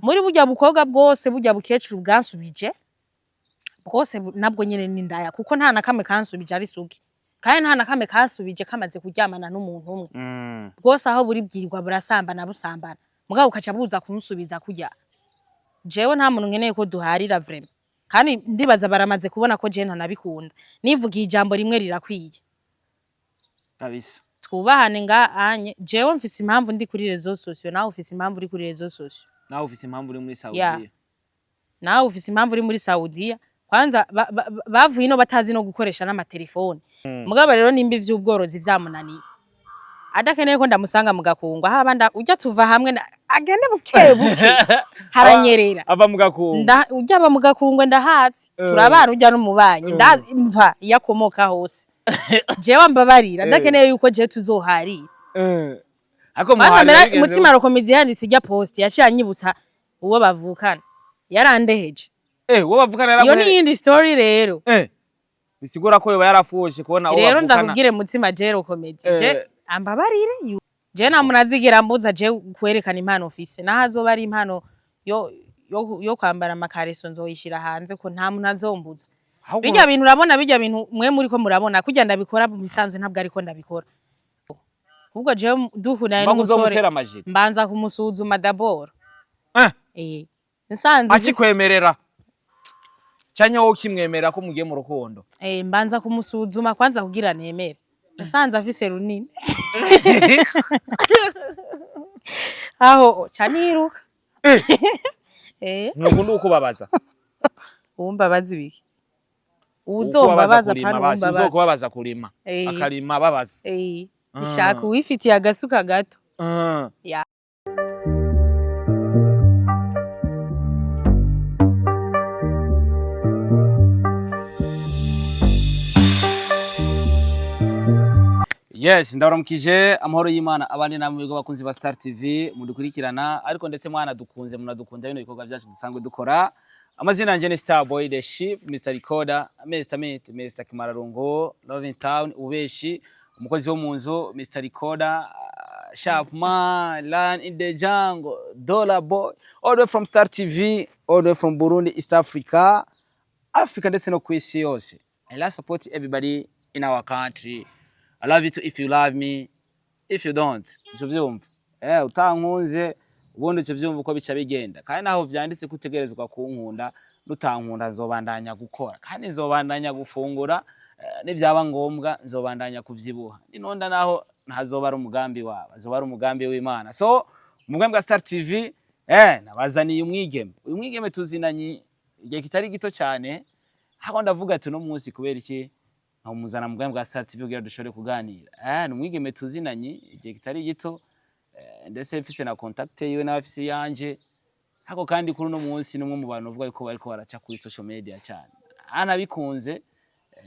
Muri burya bukobwa bwose, burya bukecuru bwansubije bwose, nabwo nyene ni indaya, kuko nta na kamwe kansubije ari sugi, kandi nta na kamwe kansubije kamaze kuryamana n'umuntu umwe. Bwose aho buri bwirirwa burasambana busambana, mugabo bukaca buza kunsubiza kurya. Jewe nta muntu nkeneye ko duharira, vraiment. Kandi ndibaza baramaze kubona ko jewe ntanabikunda. Nivugiye ijambo rimwe rirakwiye. Kabisa. Twubahane nga anye. Jewe mfise impamvu ndi kuri réseaux sociaux, nawe ufise impamvu uri kuri réseaux sociaux. Nawe ufise impamvu uri muri Ya. Saudiya. Nawe ufise impamvu uri muri Saudiya. Kwanza bavuye ino batazi no gukoresha n'amatelefone. Mugabo rero nimba ivy'ubworozi vyamunaniye, adakeneye ko ndamusanga mu gakungu aho abandi ujya tuva hamwe, agende buke buke, haranyerera. Ava mu gakungu. Ujya aba mu gakungwe ndahazi. Turabana, ujya n'umubanyi, mva iyo akomoka hose. Jewe mbabarira, ndakeneye yuko jewe tuzoharira. Ariko Kwanza muharira mbere bigenze. Mutima Rokomedi yanditse ijya post, yaciye anyibutsa uwo bavukana yarandeheje. Uwo bavukana Iyo ni yaraguhe? iyindi story rero. Bisigura ko yoba yarafushe kubona uwo Rero bavukana. ndakubwire, Mutima Jero Comedy, je ambabarire, je nta muntu azigera mbuza je kwerekana impano ufise, naho azoba ari impano yo kwambara amakareso, nzoyishira hanze, ko nta muntu azombuza. Ahubwo Bijya bintu urabona, bijya bintu mwe muri ko murabona kurya ndabikora mu bisanzwe, ntabwo ariko ndabikora. Ahubwo jewe duhuraye Mbaga n'umusore, uzomutera amajiri. mbanza kumusuzuma d'abord. Nsanze Akikwemerera canke wowe ukimwemerera ko mugiye mu rukundo? Mbanza kumusuzuma kwanza kugira nemere. Nsanze afise runini aho ca niruka. Ntukunda ukubabaza. Uwumbabaza ibiki? Ukubabaza Uwuzombabaza kurima pana basi. uwumbabaza. Uzokubabaza kurima. Akarima ababaza. Ishaka uwifitiye agasuka gato. Ya. Yes, ndabaramukije, amahoro y'Imana abandi namwe bigo bakunzi ba Star TV mudukurikirana, ariko ndetse mwana dukunze munadukunda bino bikorwa byacu dusanzwe dukora. Amazina yanje ni Star Boy the Ship, Mr Recorder, Mr Meat, Mr Kimararungo, Loving Town, ubeshi, umukozi wo mu nzu, Mr Recorder, Sharp Man, Lion in the Jungle, Dollar Boy, all the way from Star TV, all the way from Burundi, East Africa, Africa ndetse no ku isi yose. I love support everybody in our country. I love you too if you love me. If you don't, ivyo vyumva. Utankunze ubundi ivyo vyumva uko bica bigenda. Kandi naho vyanditse ko utegerezwa kunkunda, nutankunda nzobandanya gukora. Kandi nzobandanya gufungura, nivyaba ngombwa nzobandanya kuvyibuha. Ninonda naho ntazoba ari umugambi wawe, azoba ari umugambi w'Imana. So, umugambi wa Star TV, nabazaniye umwigeme. Uyu mwigeme tuzinanye igihe kitari gito cyane. Hako ndavuga ati uno munsi kubera iki nkamuzana mu bwami bwa Star TV kugira dushobore kuganira. Ni umwigeme tuzinanye igihe kitari gito, ndetse mfise na contact yiwe n'abafise yanje. Hako kandi kuri uno munsi ni umwe mu bantu bavuga yuko bariko baraca kuri social media cyane. Anabikunze,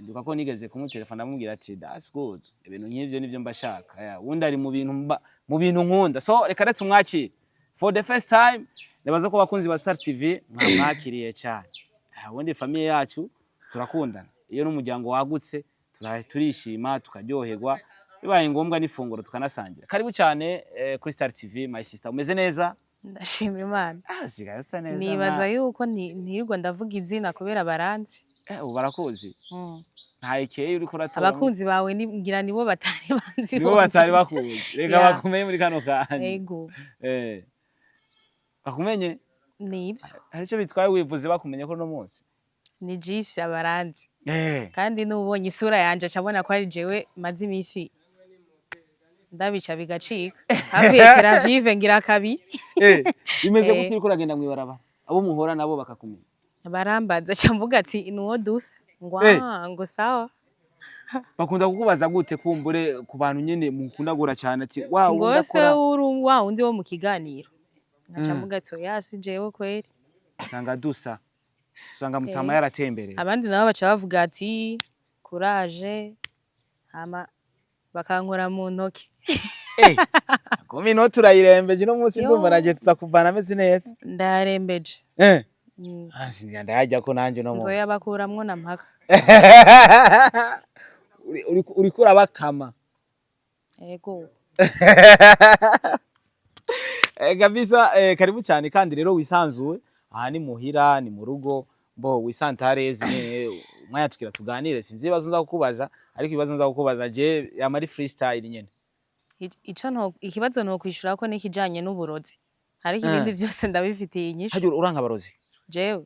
ndibuka ko nigeze kumutelefona ndamubwira ati that's good. Ibintu nk'ivyo nivyo mba shaka. Wundi ari mu bintu mba mu bintu nkunda. So reka retse umwakire. For the first time ndabaza ko abakunzi ba Star TV mwamwakiriye cyane. Ubundi famille yacu turakundana. Iyo n'umuryango wagutse turishima tukaryoherwa, bibaye ngombwa n'ifunguro tukanasangira. Karibu cyane kuri Star TV, my sister, umeze neza? Ndashima Imana. Ah, sigaye usa neza. Nibaza yuko ntirirwa ndavuga izina kubera baranzi. Ubu barakuzi. Nta ikeye uriko uratora. Abakunzi bawe ngira nibo batari banzi. Nibo batari bakuzi. Reka bakumenye muri kano kanya. Ego. Bakumenye? Nivyo. Hari icyo bitwaye wivuze bakumenye ko no munsi? Ni jisi abaranzi. Kandi n'ubonye isura yanje acabona ko ari jewe maze imisi ndabica bigacika. Havuye Tel Aviv ngira kabiri. Bimeze gute uriko uragenda mw'ibarabara? Abo muhora nabo bakakumenya. Barambaza, ca mvuga ati nuwo dusa. Ngo ah, ngo sawa. Bakunda kukubaza gute kumbure ku bantu nyene mukunda gura cyane ati wa Ngo wundi se akora uri wa wundi wo mu kiganiro. Nkaca mvuga ati oya si jewe kweri. Usanga dusa. Usanga mutama yaratembereye. Abandi nabo baca bavuga ati courage, hama bakankora mu ntoki. Gumi inoti urayirembeje uno munsi. Yo. Ndumva nagiye tuza kuvana ameze neza. Ndarembeje. Ah, sinzi ndayajya ko nanjye uno munsi. Nzoyabakuramwo na mpaka. Uriko urabakama. Ego. Kabisa, karibu cyane. Kandi rero wisanzuwe, aha ni muhira, ni mu rugo. Bo wisantareze nyene, umwanya tukira tuganire. Sinzi ibibazo nza kukubaza, ariko ibibazo nza kukubaza je yama ari freestyle nyene. Ico nto ikibazo no kwishura ko nikijanye n'uburozi, ariko ibindi vyose ndabifitiye inyishu. Harya uranka abarozi? Jewe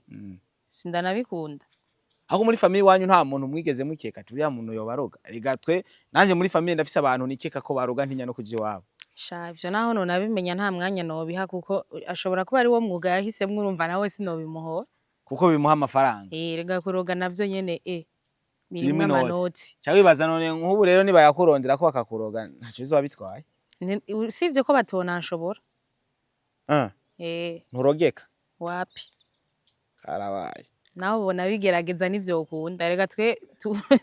sindanabikunda. Aho muri famille iwanyu nta muntu mwigeze mukeka ati uriya muntu yobaroga? Rega twe nanje muri famille ndafise abantu nikeka ko baroga, ntinya no kuja iwabo. Sha, ivyo naho nonabimenya nta mwanya nobiha, kuko ashobora kuba ari wo mwuga yahisemwo. Urumva nawe sinobimuhora. Kuko bimuha amafaranga. Eh, rega kuroga navyo nyene Birimwo birimwo inoti. Amanoti. Ca wibaza none nk'ubu rero nibayakurondera ko bakakuroga, ntaco bizoba bitwaye? Usivye ko batonanshobora. Nturogeka? Wapi. Karabaye. Nawe ubona bigerageza ntivyokunda. Rega twe tuvutse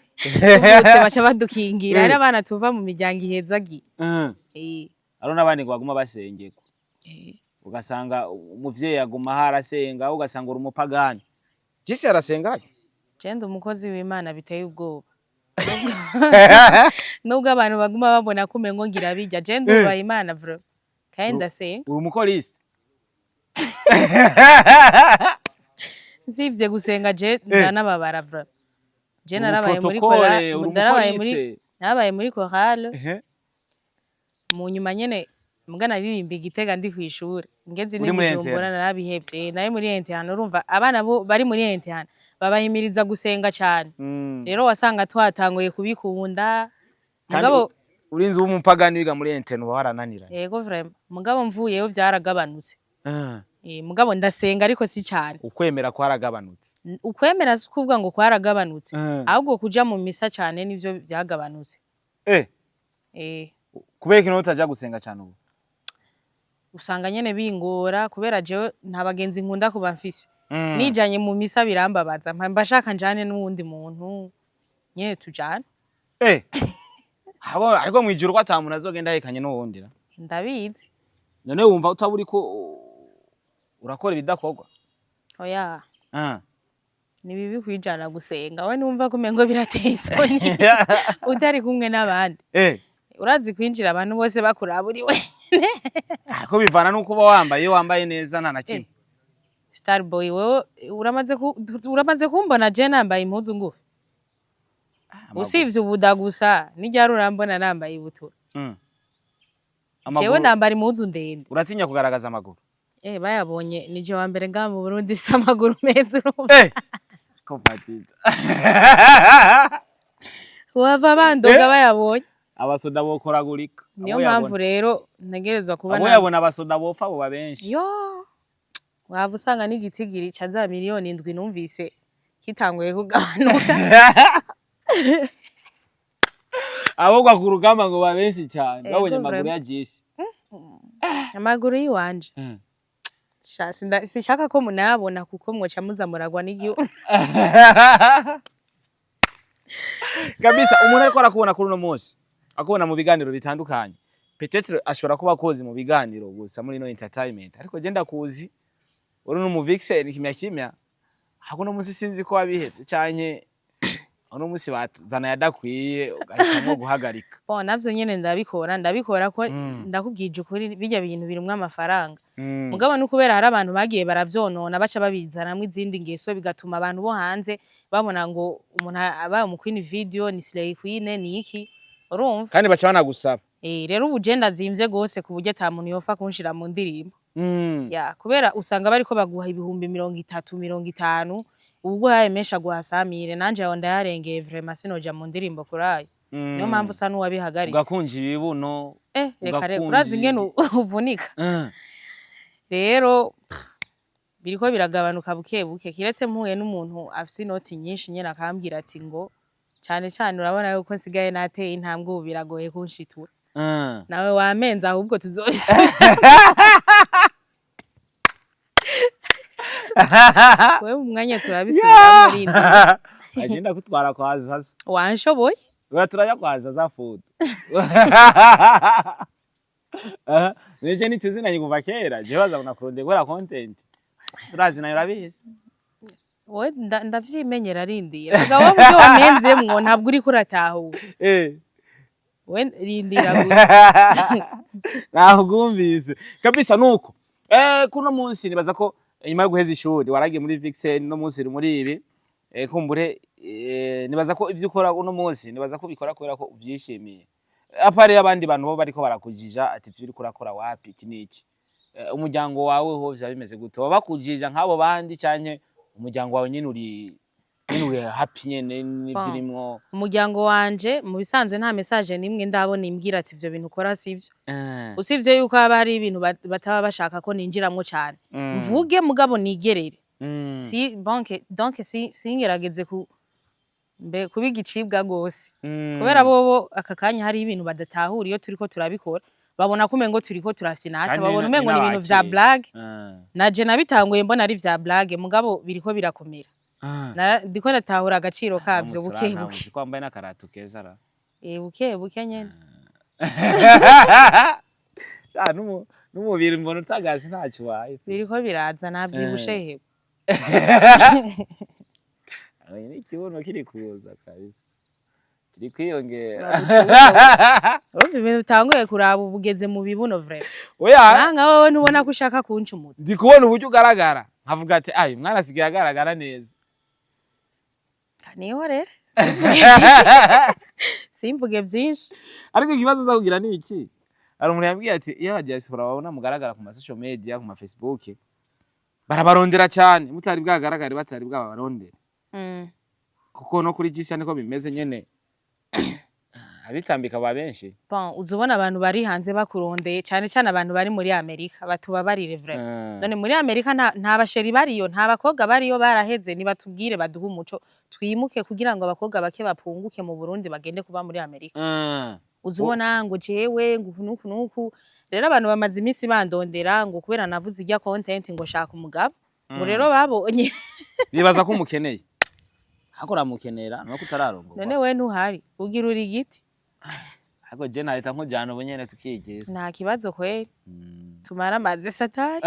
baca badukingira. Hari abana tuva mu miryango ihezagiye. Hariho n'abandi ngo baguma basengerwa, ugasanga umuvyeyi aguma aho arasenga, ugasanga uri umupagani. Jisi arasengayo? Je ndi umukozi w'Imana biteye ubwoba. Nubwo abantu baguma babona ko umengo ngira bijya, je ndubaha Imana bro, kandi ndasenga. Uri umukoriste? Nsivye gusenga je ndanababara bro. Je Uri narabaye muri umuprotokole, chorale, uri narabaye muri umukoriste. narabaye muri chorale. Mu nyuma nyene muga naririmba igitega ndi kw'ishure, ngeze Uri ni muri Bujumbura interne? Narabihevye. Nayo muri interne, urumva abana bo bari muri interne babahimiriza gusenga cane. Rero wasanga twatanguye kubikunda. Kandi Mugabo urinze uba umupagani wiga muri interne, uba warananiranye. Yego vraiment, mugabo mvuyeyo vyaragabanutse. Mugabo ndasenga ariko si cane. Ukwemera kwaragabanutse? Ukwemera si ukuvuga ngo kwaragabanutse, ahubwo kuja mu misa cane nivyo vyagabanutse. Kubera ikintu utaja gusenga cane ubu? Usanga nyene bingora kubera jewe nta bagenzi nkunda kuba mfise. Nijanye mu misa birambabaza, mba shaka njane n'uwundi muntu nyene tujane. Ariko mwijuru ko ata muntu azogenda ahekanye n'uwundi ra? Ndabizi. None wumva utaba uriko urakora ibidakorwa? Oya. Ni bibi kwijana gusenga. We numva ko umengo birateye isoni utari kumwe n'abandi. Urazi kwinjira abantu bose bakuraba uri wenyene? Ko bivana nuko uba wambaye. Iyo wambaye neza nta na kimwe. Starboy, wewe uramaze kumbona je nambaye impuzu ngufi? Amaguru. Usivye ubuda gusa, n'iryari urambona nambaye ibutura? Jewe Amaguru. nambara impuzu ndende. Uratinya kugaragaza amaguru? Bayabonye nije wa mbere ngaha mu Burundi ifise amaguru meza, urumva. Ko patita. Wava bandoga bayabonye. Abasoda bokoragurika. Niyo Abo mpamvu yabona. rero ntegerezwa kuba Abo yabona, abasoda bopfa boba benshi. Yo, waba usanga n'igitigiri ca za miliyoni 7 numvise kitanguye kugabanuka. Abogwa ku rugamba ngo ba benshi cyane babonye amaguru Vraiment. ya Jisi. Amaguru y'iwanje. Sha, sinshaka ko munayabona kuko mwoca muza muragwa n'igihugu. Kabisa, umuntu ariko arakubona kuri uno munsi, akubona mu biganiro bitandukanye, peut-être ashobora kuba akozi mu biganiro gusa muri no entertainment, ariko je ndakuzi uri n'umu vixen kimya kimya. Ahubwo uno munsi sinzi ko wabihevye canke uno munsi bazana yadakwiye ugahitamwo guhagarika. Bon, navyo nyene ndabikora, ndabikora ko ndakubwije ukuri, bijya bintu birimwo amafaranga. Mugabo ni kubera hari abantu bagiye baravyonona, baca babizanamwo izindi ngeso, bigatuma abantu bo hanze babona ngo umuntu abaye umu queen video ni slay queen, ni iki, urumva? Kandi baca banagusaba. Rero ubu je ndazimvye gose ku buryo ata muntu yopfa kunshira mu ndirimbo. Ya, kubera usanga bariko baguha 30,000, 50, uwuguhaye menshi aguha 100,000. Nanje aho ndayarengeye vraiment, sinoja mu ndirimbo kuri ayo. Niyo mpamvu usa n'uwabihagaritse. Ugakunja ibibuno. Reka reka. Ugakunja Urazi ingene uvunika? Rero biriko biragabanuka buke buke, kiretse mpuye n'umuntu afise inoti nyinshi nyene akambwira ati ngo cane cane urabona yuko nsigaye nateye intambwe, ubu biragoye kunshitura. Nawe wamenze, ahubwo tuzobisubira. Wewe mu mwanya turabisubiramwo, rindira. Agenda kutwara kwa Zaza. Wanshoboye. Ura turajya kwa Zaza food. Nije ntituzinanye kuva kera, je baza kunakurondera kubera content. Turazinanye, urabizi. Wowe ndavyimenyera, rindira. Erega wowe muvyo wamenzemwo ntabwo uriko uratahura. We rindira gusa. Nahugumvise kabisa. Nuko kuno munsi nibaza ko inyuma yo guheza ishuri waragiye muri Vixen, no munsi uri muri ibi, kumbure nibaza ko ivyo ukora uno munsi, nibaza ko ubikora kubera ko uvyishimiye, à part y'abandi bantu bo bariko barakujija ati ivyo uriko urakora wapi, iki n'iki. Umuryango wawe ho vyaba bimeze gute? Baba bakujija nk'abo bandi, canke umuryango wawe nyene uri happy nyene n'ivyo Bon. urimwo? Umuryango wanje mu bisanzwe nta message nimwe ndabona imbwira ati ivyo bintu ukora sivyo, usivye yuko haba hari ibintu bataba bashaka ko ninjiramwo cane, mvuge mugabo nigerere. Si banke donc si singerageze ku mbe kuba igicibwa gose, kubera bobo aka kanya hari ibintu badatahura. Iyo turiko turabikora babona ko umengo turiko turasinata, Kandi babona umengo ni ibintu vya n'abakera. blague. Naje nabitanguye mbona ari vya blague, mugabo biriko birakomera. Ndiko natahura agaciro kavyo buke buke. Uzi ko wambaye n'akarato keza ra? Eh, buke buke nyene. Sha, n'umubiri mbona utagaze, ntacyo ubaye. Biriko biraza, navyibushe hewe. N'ikibuno kiri kuza kabisa, kiri kwiyongera. Urumva ibintu utanguye kuraba ubu ugeze mu bibuno vraiment. Oya. Nanga wowe ntubona ko ushaka kuncumuza? Ndi kubona uburyo ugaragara nkavuga ati ayi mwana asigaye agaragara neza. Niho rero simvuge vyinshi. Ariko ikibazo nza kugira ni iki: hari umuntu yambwiye ati iyo aba diaspora babona mugaragara ku ma social media, ku ma Facebook, barabarondera cyane mutari bwagaragare, batari bwabarondera, kuko no kuri gisa niko bimeze nyene, abitambika ba benshi. Bon, uzubona abantu bari hanze bakurondeye cyane cyane, abantu bari muri Amerika batubabarire vraiment. None muri Amerika nta ba chéri bariyo, nta bakobwa bariyo, baraheze? Nibatubwire, baduhe umuco, twimuke kugira ngo abakobwa bake bapunguke mu Burundi bagende kuba muri Amerika. Uzubona ngo jewe ngo uku nuku nuku. Rero abantu bamaze iminsi bandondera ngo kubera navuze irya content ngo shaka umugabo, ngo rero babonye. Bibaza ko umukeneye, ariko uramukenera nuko utararongorwa. None we ntuhari ugira uri igiti? Ariko je nahita nkujana ubu nyene tukigira. Nta kibazo kweri, tumara amazi satani.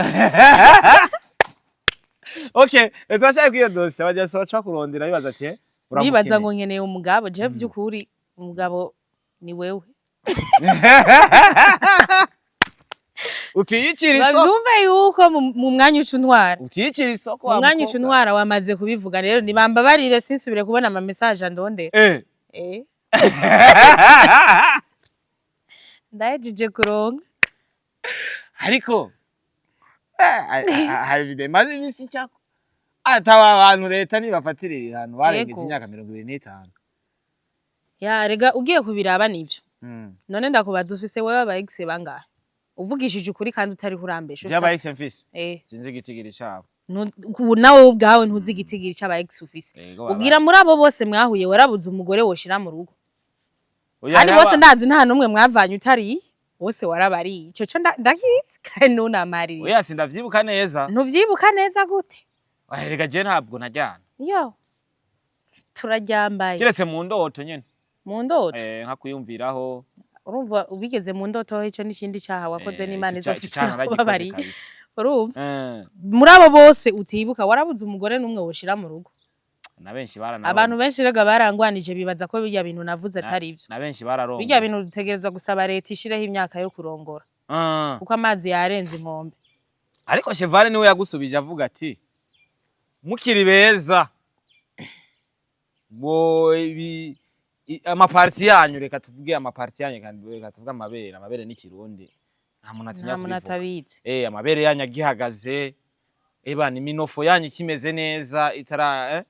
Okay, turashaka kwiyo dosiye abajyasi baca kurondera bibaza ati Nibaza ngo uramukeneye. nkeneye umugabo. Je vy'ukuri umugabo ni wewe. Utiyicira isoko. Bavyumve yuko mu mwanya uca untwara. Utiyicira isoko Mu wa mwanya uca mukobwa. untwara, wamaze kubivuga. Rero nibambabarire sinsubire kubona ama message andondera. Eh, ndahejeje kuronka. Ariko hari video imaze iminsi icako ataba abantu leta nibafatira ibihano barengeje imyaka 25. Ya rega, ugiye kubiraba nivyo. None ndakubaza, ufise wewe aba ex bangahe, uvugishije ukuri kandi utariho urambesha? Je aba ex mfise, Eh. sinzi igitigiri cabo. Nawe ubwawe ntuzi igitigiri c'aba ex ufise? Yego, baba. Ugira muri abo bose mwahuye warabuze umugore woshira mu rugo? Oya, Kandi hariho bose ndazi nta n'umwe mwavanye utariye, bose warabariye. Ico co ndakizi kandi ntunamaririye. Oya, sindavyibuka neza. Ntuvyibuka neza gute? Oya, rega je ntabwo najyana. Yo turaryambaye. Kiretse mu ndoto nyene. Mu ndoto? Eh, nka kuyumviraho. Urumva ubigeze mu ndoto, ico n'ikindi caha wakoze n'Imana Ico izofite caha naragikoze kubabariye. kabisa. Urumva muri abo bose utibuka warabuze umugore n'umwe woshira mu rugo? Na benshi baranarongoye. Abantu benshi rega barangwanije, bibaza ko birya bintu navuze atari ivyo. Na benshi bararongoye. Birya bintu dutegerezwa gusaba leta ishireho imyaka yo kurongora, kuko amazi yarenze inkombe. Ariko Chevale niwe yagusubije avuga ati mukiri beza bo ibi ama parties yanyu, reka tuvuge ama parties yanyu, kandi reka tuvuge amabere. Amabere n'ikirundi nta muntu atinya Nta muntu kubivuga. atabizi. Amabere yanyu agihagaze, eba iminofu yanyu ikimeze neza, itara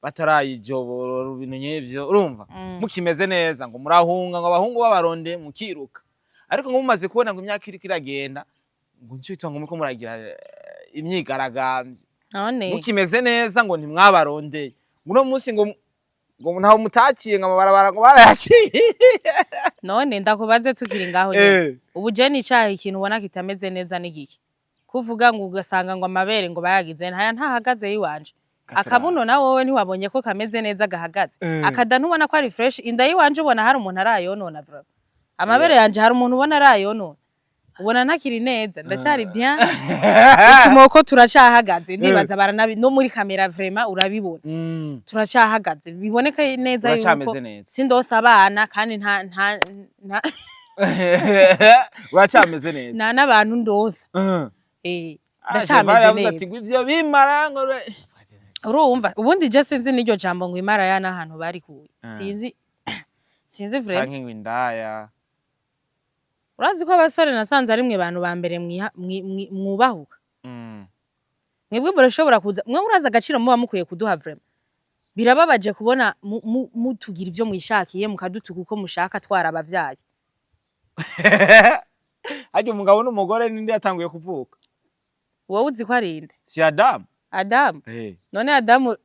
batarayijobora, ibintu nk'ivyo, urumva, mukimeze neza ngo murahunga, ngo abahungu babaronde mukiruka. Ariko ngo mumaze kubona ngo imyaka iriko iragenda, ngo nico gituma ngo muriko muragira imyigaragambyo. None Mukimeze neza ngo ntimwabarondeye, uno munsi ngo ntaho mutaciye, ngo amabarabara ngo barayaciye. None ndakubaze tukiri ngaho nyene, ubu je nicaye, ikintu ubona kitameze neza n'igiki? Kuvuga ngo ugasanga ngo amabere ngo bayagize ntaya ntahagaze yiwanje. Katuraba. Akabuno na wowe ntiwabonye ko kameze neza, gahagaze? Akada ntubona ko ari fresh? Inda yiwanje ubona hari umuntu arayonona? Vraiment, amabere yanje hari umuntu ubona arayonona? Ubona ntakiri neza, ndacyari bien. Utumoko turacahagaze, ndibaza baranabi no muri kamera, vraiment urabibona. Turacahagaze, biboneka neza yuko Uracameze neza. sindose abana kandi nta Uracameze neza. nta n'abantu ndosa. Ah, Ndacameze Cheval yavuze ati neza. ngo ivyo bimara ngo Urumva, ubundi je sinzi n'iryo jambo ngo imaraya n'ahantu barikuye. Sinzi vraiment. Canke ngo indaya. Urazi ko abasore nasanze ari mwe bantu ba mbere mwubahuka. Mwebwe murashobora kuza, mwe murazi agaciro muba mukwiye kuduha. Vraiment birababaje kubona mutugira ivyo mwishakiye, mukadutuka uko mushaka, twarabavyaye. Harya umugabo n'umugore ninde yatanguye kuvuka? Wowe uzi ko ari inde? Si Adamu? Adamu. Eh. None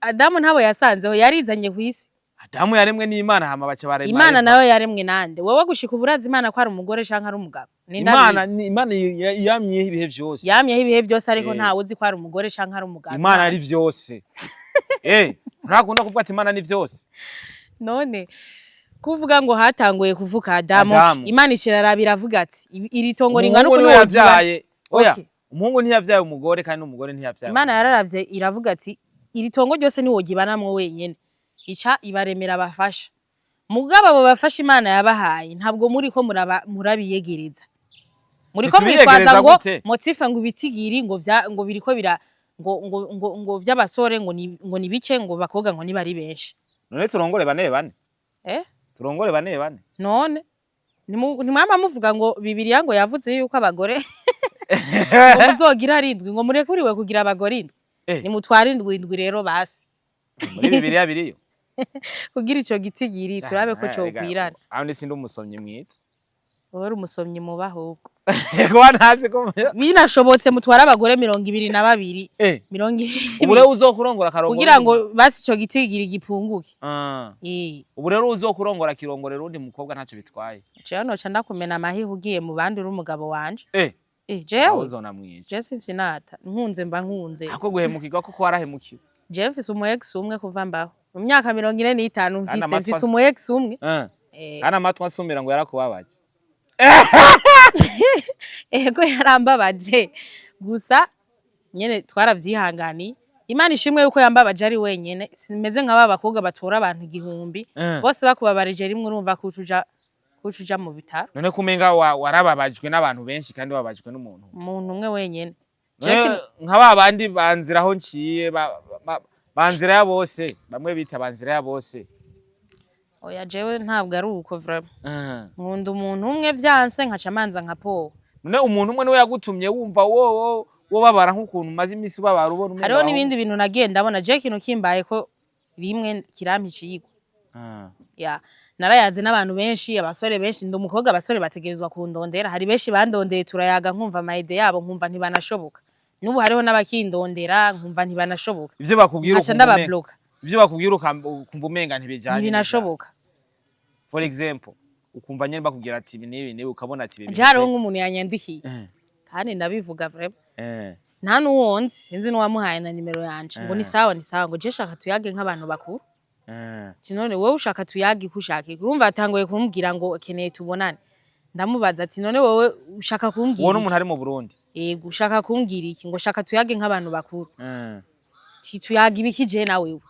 Adamu ntabo yasanzeho, yarizanye kw'isi? Adamu yaremwe n'Imana, hama baca barema Imana Eva. nayo yaremwe nande? Wowe gushika ubu urazi Imana ko ari umugore canke ari umugabo? Ninde Imana abizi? Imana yamyeho ibihe vyose. Yamyeho ibihe byose, ariko ntawe uzi ko ari umugore canke ari umugabo. Imana ari vyose. Ntakunda kuvuga ati Imana ni vyose. None kuvuga ngo hatanguye kuvuka Adamu, Adamu. Imana ishiraraba iravuga ati: Iri tongo ringana Umuhungu uku niwe niwogiba." yavyaye. Oya. Okay. Umuhungu ntiyavyaye umugore, kandi n'umugore ntiyavyaye Imana umuhungu. yararavye iravuga ati: "Iri tongo ryose niwogibanamwo wenyene." Ica ibaremera abafasha. Mugabo abo bafasha Imana yabahaye, ntabwo muriko murabiyegereza. Muriko mwitwaza Ntitubiyegereza ngo gute? motif ngo ibitigiri ngo vya ngo biriko bira ngo vy'abasore ngo ni bike, ngo bakobwa ngo niba ari benshi. None turongore bane bane? Eh? Turongore bane bane? None ntimwama muvuga ngo Bibiliya ngo yavuze yuko abagore ngo muzogira arindwi, ngo murekuriwe kugira abagore indwi? Nimutware indwi indwi rero basi. Muri Bibiliya biriyo? Kugira ico gitigiri turabe ko cokwirana. Aho ni sindi umusomyi mwiza. Wowe uri umusomyi muba ahubwo. Kuba ntazi ko Binashobotse mutware abagore 22. 20. Ubu rero uzokurongora akarongora Kugira ngo basi ico gitigiri gipunguke. Ah. Eh. Ubu rero uzokurongora akirongorera uwundi mukobwa, ntacyo bitwaye? Jewe noca ndakumena amahiha ugiye mu bandi uri umugabo wanje. Aho Jewe uzonamwica. je sinsinata, nkunze mba nkunze. Ako guhemukirwa koko warahemukiwe? Jewe mfise umu ex umwe kuva mbaho, mu myaka 45 Kandi mfise amatwi mfise umu ex umwe. Kandi amatwi asumira ngo yarakubabaje. Ego, yarambabaje, gusa nyene twaravyihanganiye. Imana ishimwe yuko yambabaje ari wenyene, simeze nka ba bakobwa batora abantu 1000 bose bakubabarije rimwe, urumva kuca uja mu bitaro. None kumenga warababajwe n'abantu benshi kandi wababajwe n'umuntu Umuntu umwe wenyene. None nka ba bandi banzira aho nciye banzira ya bose, bamwe bita banzira ya bose. Oya, jewe ntabwo ari uko vraiment. Nkunda umuntu umwe, vyanse nkaca manza nka powa. None umuntu umwe niwe yagutumye wumva wo wobabara nk'ukuntu umaze iminsi ubabara, ubona umenga Hariho n'ibindi bintu nagiye ndabona. Je ikintu kimbaye ko rimwe kirampa icigwa. Ya, narayaze n'abantu benshi, abasore benshi. Ndi umukobwa, abasore bategerezwa kundondera. Hari benshi bandondeye, turayaga, nkumva ama idées yabo, nkumva ntibanashoboka. N'ubu hariho n'abakindondera, nkumva ntibanashoboka. Ivyo bakubwira Nkaca ukumva ndababloka. Ivyo bakubwira ukumva umenga ntibijanye. Ntibinashoboka. For example, ukumva nyene bakubwira ati ibi n'ibi n'ibi, ukabona ati ibi Je hariho nk'umuntu yanyandikiye, kandi ndabivuga vraiment, nta n'uwo nzi, sinzi n'uwamuhaye na nimero yanje, ngo ni sawa, ni sawa, ngo je shaka tuyage nk'abantu bakuru. Ati: "None wowe ushaka tuyage ko ushaka iki?" Urumva atanguye kumbwira ngo akeneye tubonane. Ndamubaza ati: "None wowe ushaka kumbwira Uwo iki?" n'umuntu ari mu Burundi? Yego, ushaka kumbwira iki? Ngo shaka tuyage nk'abantu bakuru. Ati: "Tuyaga ibiki je na wewe?"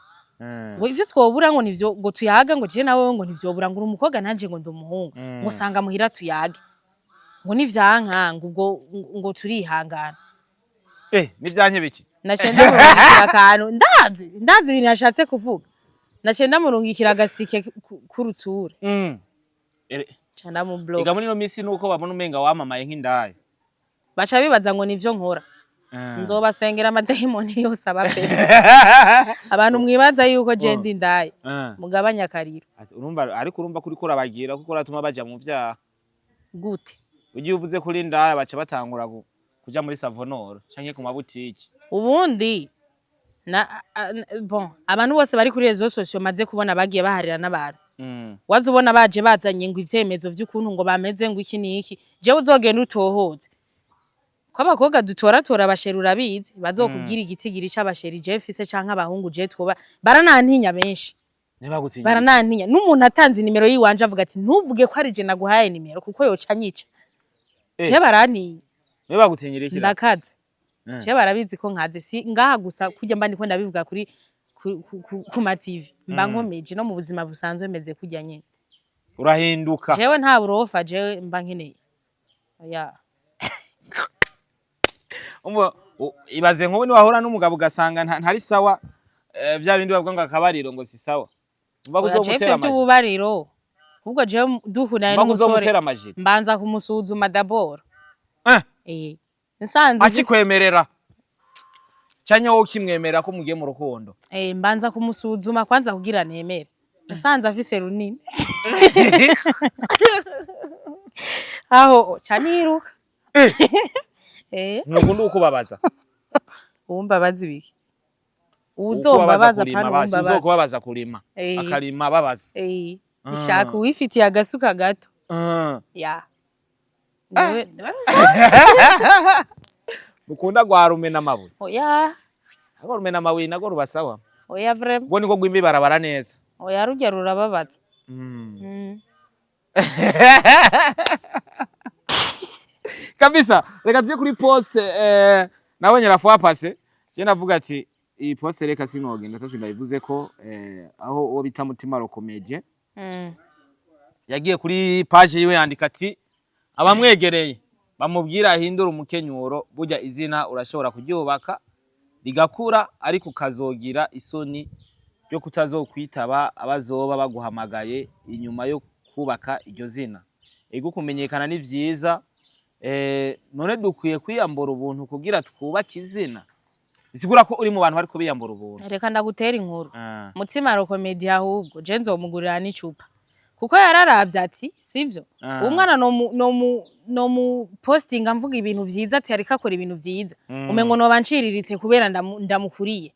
Ngo ivyo twobura ngo nivyo ngo tuyaga, ngo je na wewe ngo ntivyobura, ngo uri umukobwa nanje ngo ndi umuhungu, ngo sanga muhira tuyage, ngo nivyanka ngo ubwo ngo turihangana. Nivyanke biki? Naciye ndamurungikira akantu, ndazi ibintu yashatse kuvuga. Naciye ndamurungikira agasitike k'urutsura. Ca ndamubloka. Ega muri ino minsi nuko babona umenga wamamaye nk'indaya. Baca bibaza ngo nivyo nkora. Nzobasengera amadayimoni yose abape. Abantu mwibaza yuko je ndi indaya, mugabanya akariro. Ati, urumva, ariko urumva kuri kurabagira kuko uratuma baja mu vyaha. Gute? Ugiye uvuze kuri indaya, baca batangura kuja muri Savonoro canke ku mabutiki. Ubundi na bon, abantu bose bari kuri réseaux sociaux maze kubona bagiye baharira n'abantu, waza ubona baje bazanye ngo ivyemezo vy'ukuntu ngo bameze, ngo iki n'iki. Jewe uzogenda utohoze ko abakobwa dutoratora abasheri, urabizi, bazokubwira igitigiri c'abasheri je mfise canke abahungu je twoba. Baranantinya benshi. Ntibagutinya? Baranantinya. N'umuntu atanze nimero yiwanje avuga ati: "Ntuvuge ko ari je naguhaye nimero, kuko yoca anyica." Je barantinya. Niwe bagutinyira iki? Ndakaze. Je barabizi ko nkaze, si ngaha gusa kurya mba ndiko ndabivuga kuri ku ma TV, mba nkomeje no mu buzima busanzwe meze kurya nyene. Urahinduka. Jewe nta burofa jewe mba nkeneye, oya. Umva, ibaze nk'ubu niwahura n'umugabo ugasanga ntari sawa, vya bindi bavuga ngo akabariro ngo si sawa. Umva ko Oya, jewe uzomutera ivyo amajiri. vy'ububariro, ahubwo jewe duhunanye Umva ko n'umusore uzomutera amajiri. mbanza kumusuzuma d'abord. Nsanze Akikwemerera canke wowe ukimwemerera ko mugiye mu rukundo? Mbanza kumusuzuma kwanza kugira nemere. Nsanze afise runini aho ca niruka. Ntukunda ukubabaza. Uwumbabaza ibiki? Ukubabaza Uwuzombabaza kurima pana basi. uwumbabaza. Uzokubabaza kurima. Akarima ababaza. Ishaka uwifitiye agasuka gato. Ya. Mukunda gwa rumena amabuye. Oya. Ariko rumena amabuye nago ruba sawa. Oya, vraiment. Ubwo niko gwimba ibarabara neza. Oya, rurya rurababaza. Kabisa, reka tuje kuri poste, nabonye la fois passée je navuga ati iyi poste reka sinogenda tacu ndayivuze ko, aho uwo bita Mutima le Comédien yagiye kuri page yiwe yandika ati abamwegereye bamubwira ahindura umukenyuro, burya izina urashobora kuryubaka rigakura, ariko ukazogira isoni ryo kutazokwitaba abazoba baguhamagaye inyuma yo kubaka iryo zina. Ego, kumenyekana ni vyiza, none dukwiye kwiyambura ubuntu kugira twubake izina? Bisigura ko uri mu bantu bariko biyambura ubuntu. Reka ndagutera inkuru. Ah. Mutima le Comédien, ahubwo je nzomugurira n'icupa kuko yararavye ati sivyo, umwana no mu postinga mvuga ibintu vyiza, ati ariko akora ibintu vyiza, umengo noba nciriritse kubera ndamukuriye.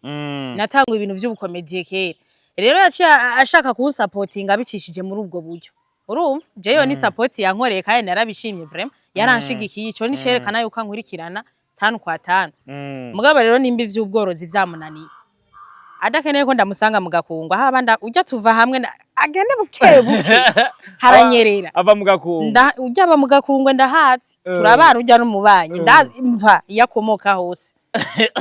Natanga ibintu vy'ubukomediye kera, rero yaciye ashaka kunsapotinga abicishije muri ubwo buryo. Urumva, jewe ni support yankoreye kandi narabishimye vraiment, yaranshigikiye. Ico ni cerekana yuko ankurikirana tanu kwa tanu. Mugabo rero nimba ivy'ubworozi vyamunaniye, adakeneye ko ndamusanga mu gakungu aho abandi ujya tuva hamwe agende buke buke haranyerera. Ava mu gakungu. Ujya aba mu gakungwe ndahazi. Turabana, ujya n'umubanyi, ndamva iyo akomoka hose.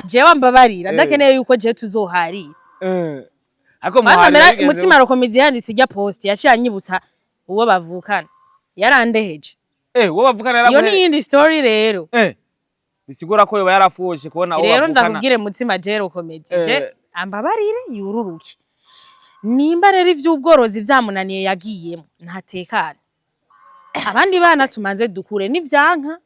Jewe mbabarira, ndakeneye yuko jewe tuzoharira. Ariko Kwanza muharira bigenze Mutima le Comédien yanditse ijya post, yaciye anyibutsa uwo bavukana yarandeheje. Uwo bavukana Iyo yaraguhe. ni iyindi story rero. Bisigura ko yoba yarafushe kubona uwo Rero bavukana. ndakubwire, Mutima jero Comédien je ambabarire yururuke. Nimba rero ivy'ubworozi vyamunaniye yagiyemo, ntatekane, abandi bana tumanze dukure, nivyanka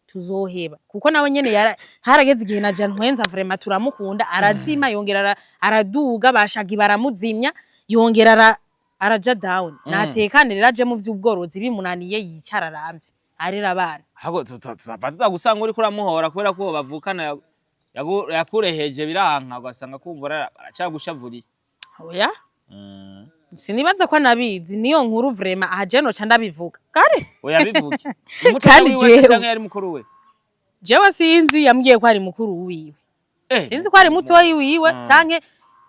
tuzoheba, kuko nawe nyene harageze igihe na Jean Ntwenza vraiment turamukunda, arazima, yongera araduga, bashagi baramuzimya, yongera araja down. Natekane rero, aje mu vy'ubworozi, bimunaniye yicara aramvye arera abana. Ahubwo turava tuzagusanga uriko uramuhora kubera ko uwo bavukana yakureheje biranka, ugasanga kumbura aracagushavuriye. Oya, sinibaza ko anabizi niyo nkuru vraiment. Aha je noca ndabivuga kandi. Oya, bivuge. Kandi Umutoya wiwe se jewe canke yari mukuru we? Jewe sinzi, yambwiye ko ari mukuru wiwe. Sinzi ko ari mutoyi wiwe canke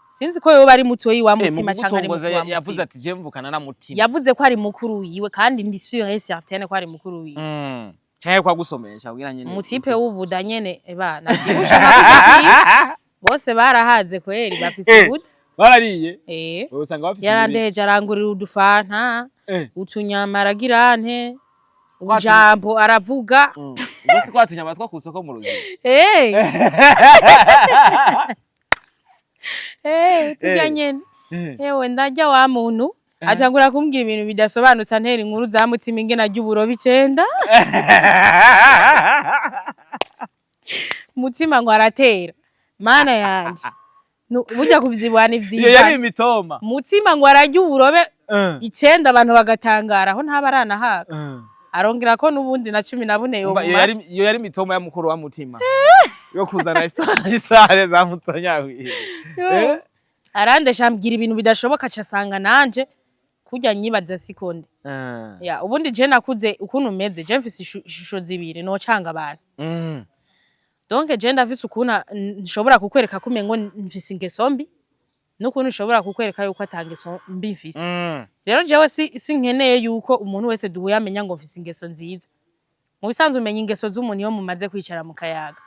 sinzi ko yoba ari mutoyi wa Mu Mutima canke ari kugutongoza mukuru wa yavuze Mutima. ati je mvukana na Mutima. Yavuze ko ari mukuru wiwe kandi ndi sûre et certaine ko ari mukuru wiwe. Canke kwagusomesha kugira nyene. Umutipe w'ubuda nyene bana navyibushe nkavuga bose barahaze kweri, bafise ubuda. Barariye. Usanga bafise Yarandeje, arangurira udufanta, utunyama, aragira nte, ujambo aravuga. Ubwo si kwa tunyama two kw'isoko mu Ruziba? Turya nyene. Ewe, ndarya wa muntu atangura kumbwira ibintu bidasobanutse, antera inkuru za Mutima ingene arya uburobe icenda. Mutima ngo aratera, mana yanje. Burya kuvyibuha ni Iyo yari vyiza. imitoma. Mutima ngo ararya uburobe icenda, abantu bagatangara, aho ntaba aranahaga. Arongera ko n'ubundi na 14 Umva, iyo yoguma. Iyo yari imitoma ya mukuru wa Mutima yo kuzana isare za Mutonyawiwe. Yo. Arandesha, ambwira ibintu bidashoboka, aca asanga nanje kurya nyibaza sikonde. Ya, ubundi je nakuze ukuntu meze, je mfise ishusho zibiri nocanga abantu. Donc je ndafise ukuntu nshobora kukwereka ko umengo mfise ingeso mbi n'ukuntu nshobora kukwereka yuko ata ngeso mbi mfise. Rero jewe si sinkeneye yuko umuntu wese duhuye amenya ngo mfise ingeso nziza. Mu bisanzwe umenya ingeso z'umuntu iyo mumaze kwicara mu kayaga.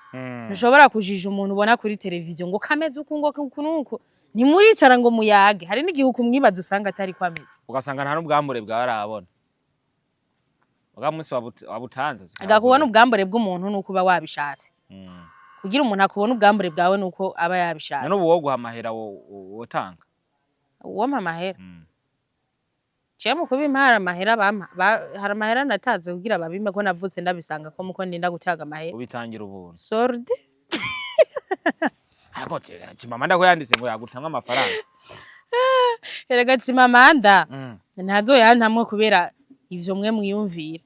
Ntushobora kujija umuntu ubona kuri televiziyo ngo kameze uku, ngo uku n'uku, ntimuricara ngo muyage. Hari n'igihe ukumwibaza usanga atari ko ameze. Ugasanga nta n'ubwambure bwawe arabona bwa munsi wabutanze zikaba Agakubona ubwambure bw'umuntu nuko uba wabishatse. Kugira umuntu akubona ubwambure bwawe nuko aba yabishatse. None ubu woguha amahera wotanga? Uwompa amahera? Jewe mu kuba amahera bampa hari amahera natanze kugira babime, ko navutse ndabisanga ko muko ndinda gutanga amahera. Ubitangira ubuntu? Solde. Ariko Chimamanda ko yanditse ngo yagutanga amafaranga. Erega Chimamanda ntazoyantamwe kubera ivyo mwe mwiyumvira.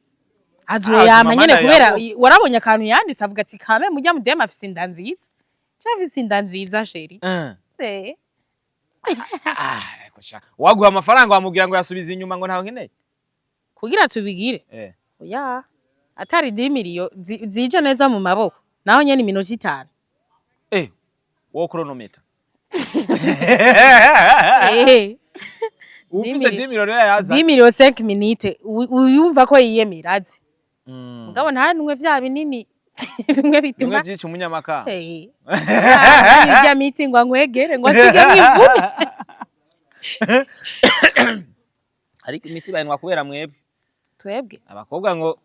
Azoyampa nyene Chimamanda kubera warabonye akantu yanditse avuga ati: "Kame mujya mudema afise inda nziza." Ca afise inda nziza, chérie. Eh. Ah, ariko sha, waguha amafaranga wamubwira ngo yasubiza inyuma, ngo ntawe nkeneye? Kugira tubigire? Eh. Oya, atari 10 miliyo zije neza mu maboko, naho nyene iminota 5. Eh, wo chronometer. Eh. Ufise 10 miliyo rero yaza. 10 miliyo, 5 minutes, uyumva ko yiyemera azi. Mugabo ntanumwe vya binini bimwe bituma Bimwe vyica umunyamakamba. Eh. Ibya miti ngo ankwegere ngo asige mwivune. Ariko imiti bayinwa kubera mwebwe. Twebwe? Abakobwa ngo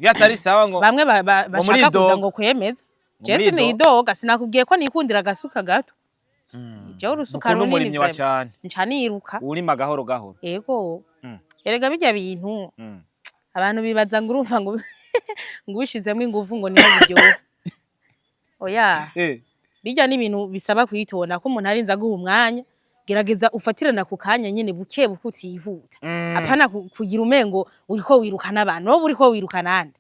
iyo atari sawa ngo Bamwe ngo muri bashaka kuza doga. ngo kwemeza. Ngo Je muri sinidoga, sinakubwiye ko nikundira agasuka gato. Jewe urusuka Mukunda runini umurimyi wa vraiment. cane. Nca niruka. Urima gahoro gahoro. Ego. Erega bijya bintu abantu bibaza ngo urumva ngo ubishizemwo inguvu ngo niho biryoha. Oya. Bijya ni ibintu bisaba kwitonda, ko umuntu arinze aguha umwanya, gerageza ufatirana ku kanya nyene buke buke, utihuta. Apana kugira umengo uriko wirukana abantu, wowe uriko wirukana nande?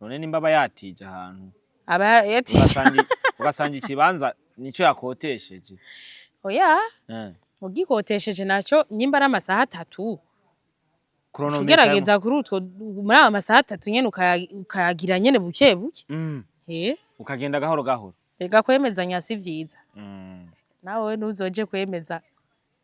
None nimba aba yatije ahantu Aba yatije. ugasanga ikibanza nico yakotesheje. Oya, ugikotesheje naco nyimba ari amasaha 3, Chronometer. ugerageza kuri utwo, muri aya masaha 3 nyene ukayagira nyene buke buke. Eh. Ukagenda gahoro gahoro. Rega kwemezanya si vyiza. Nawe ntuzoje kwemeza.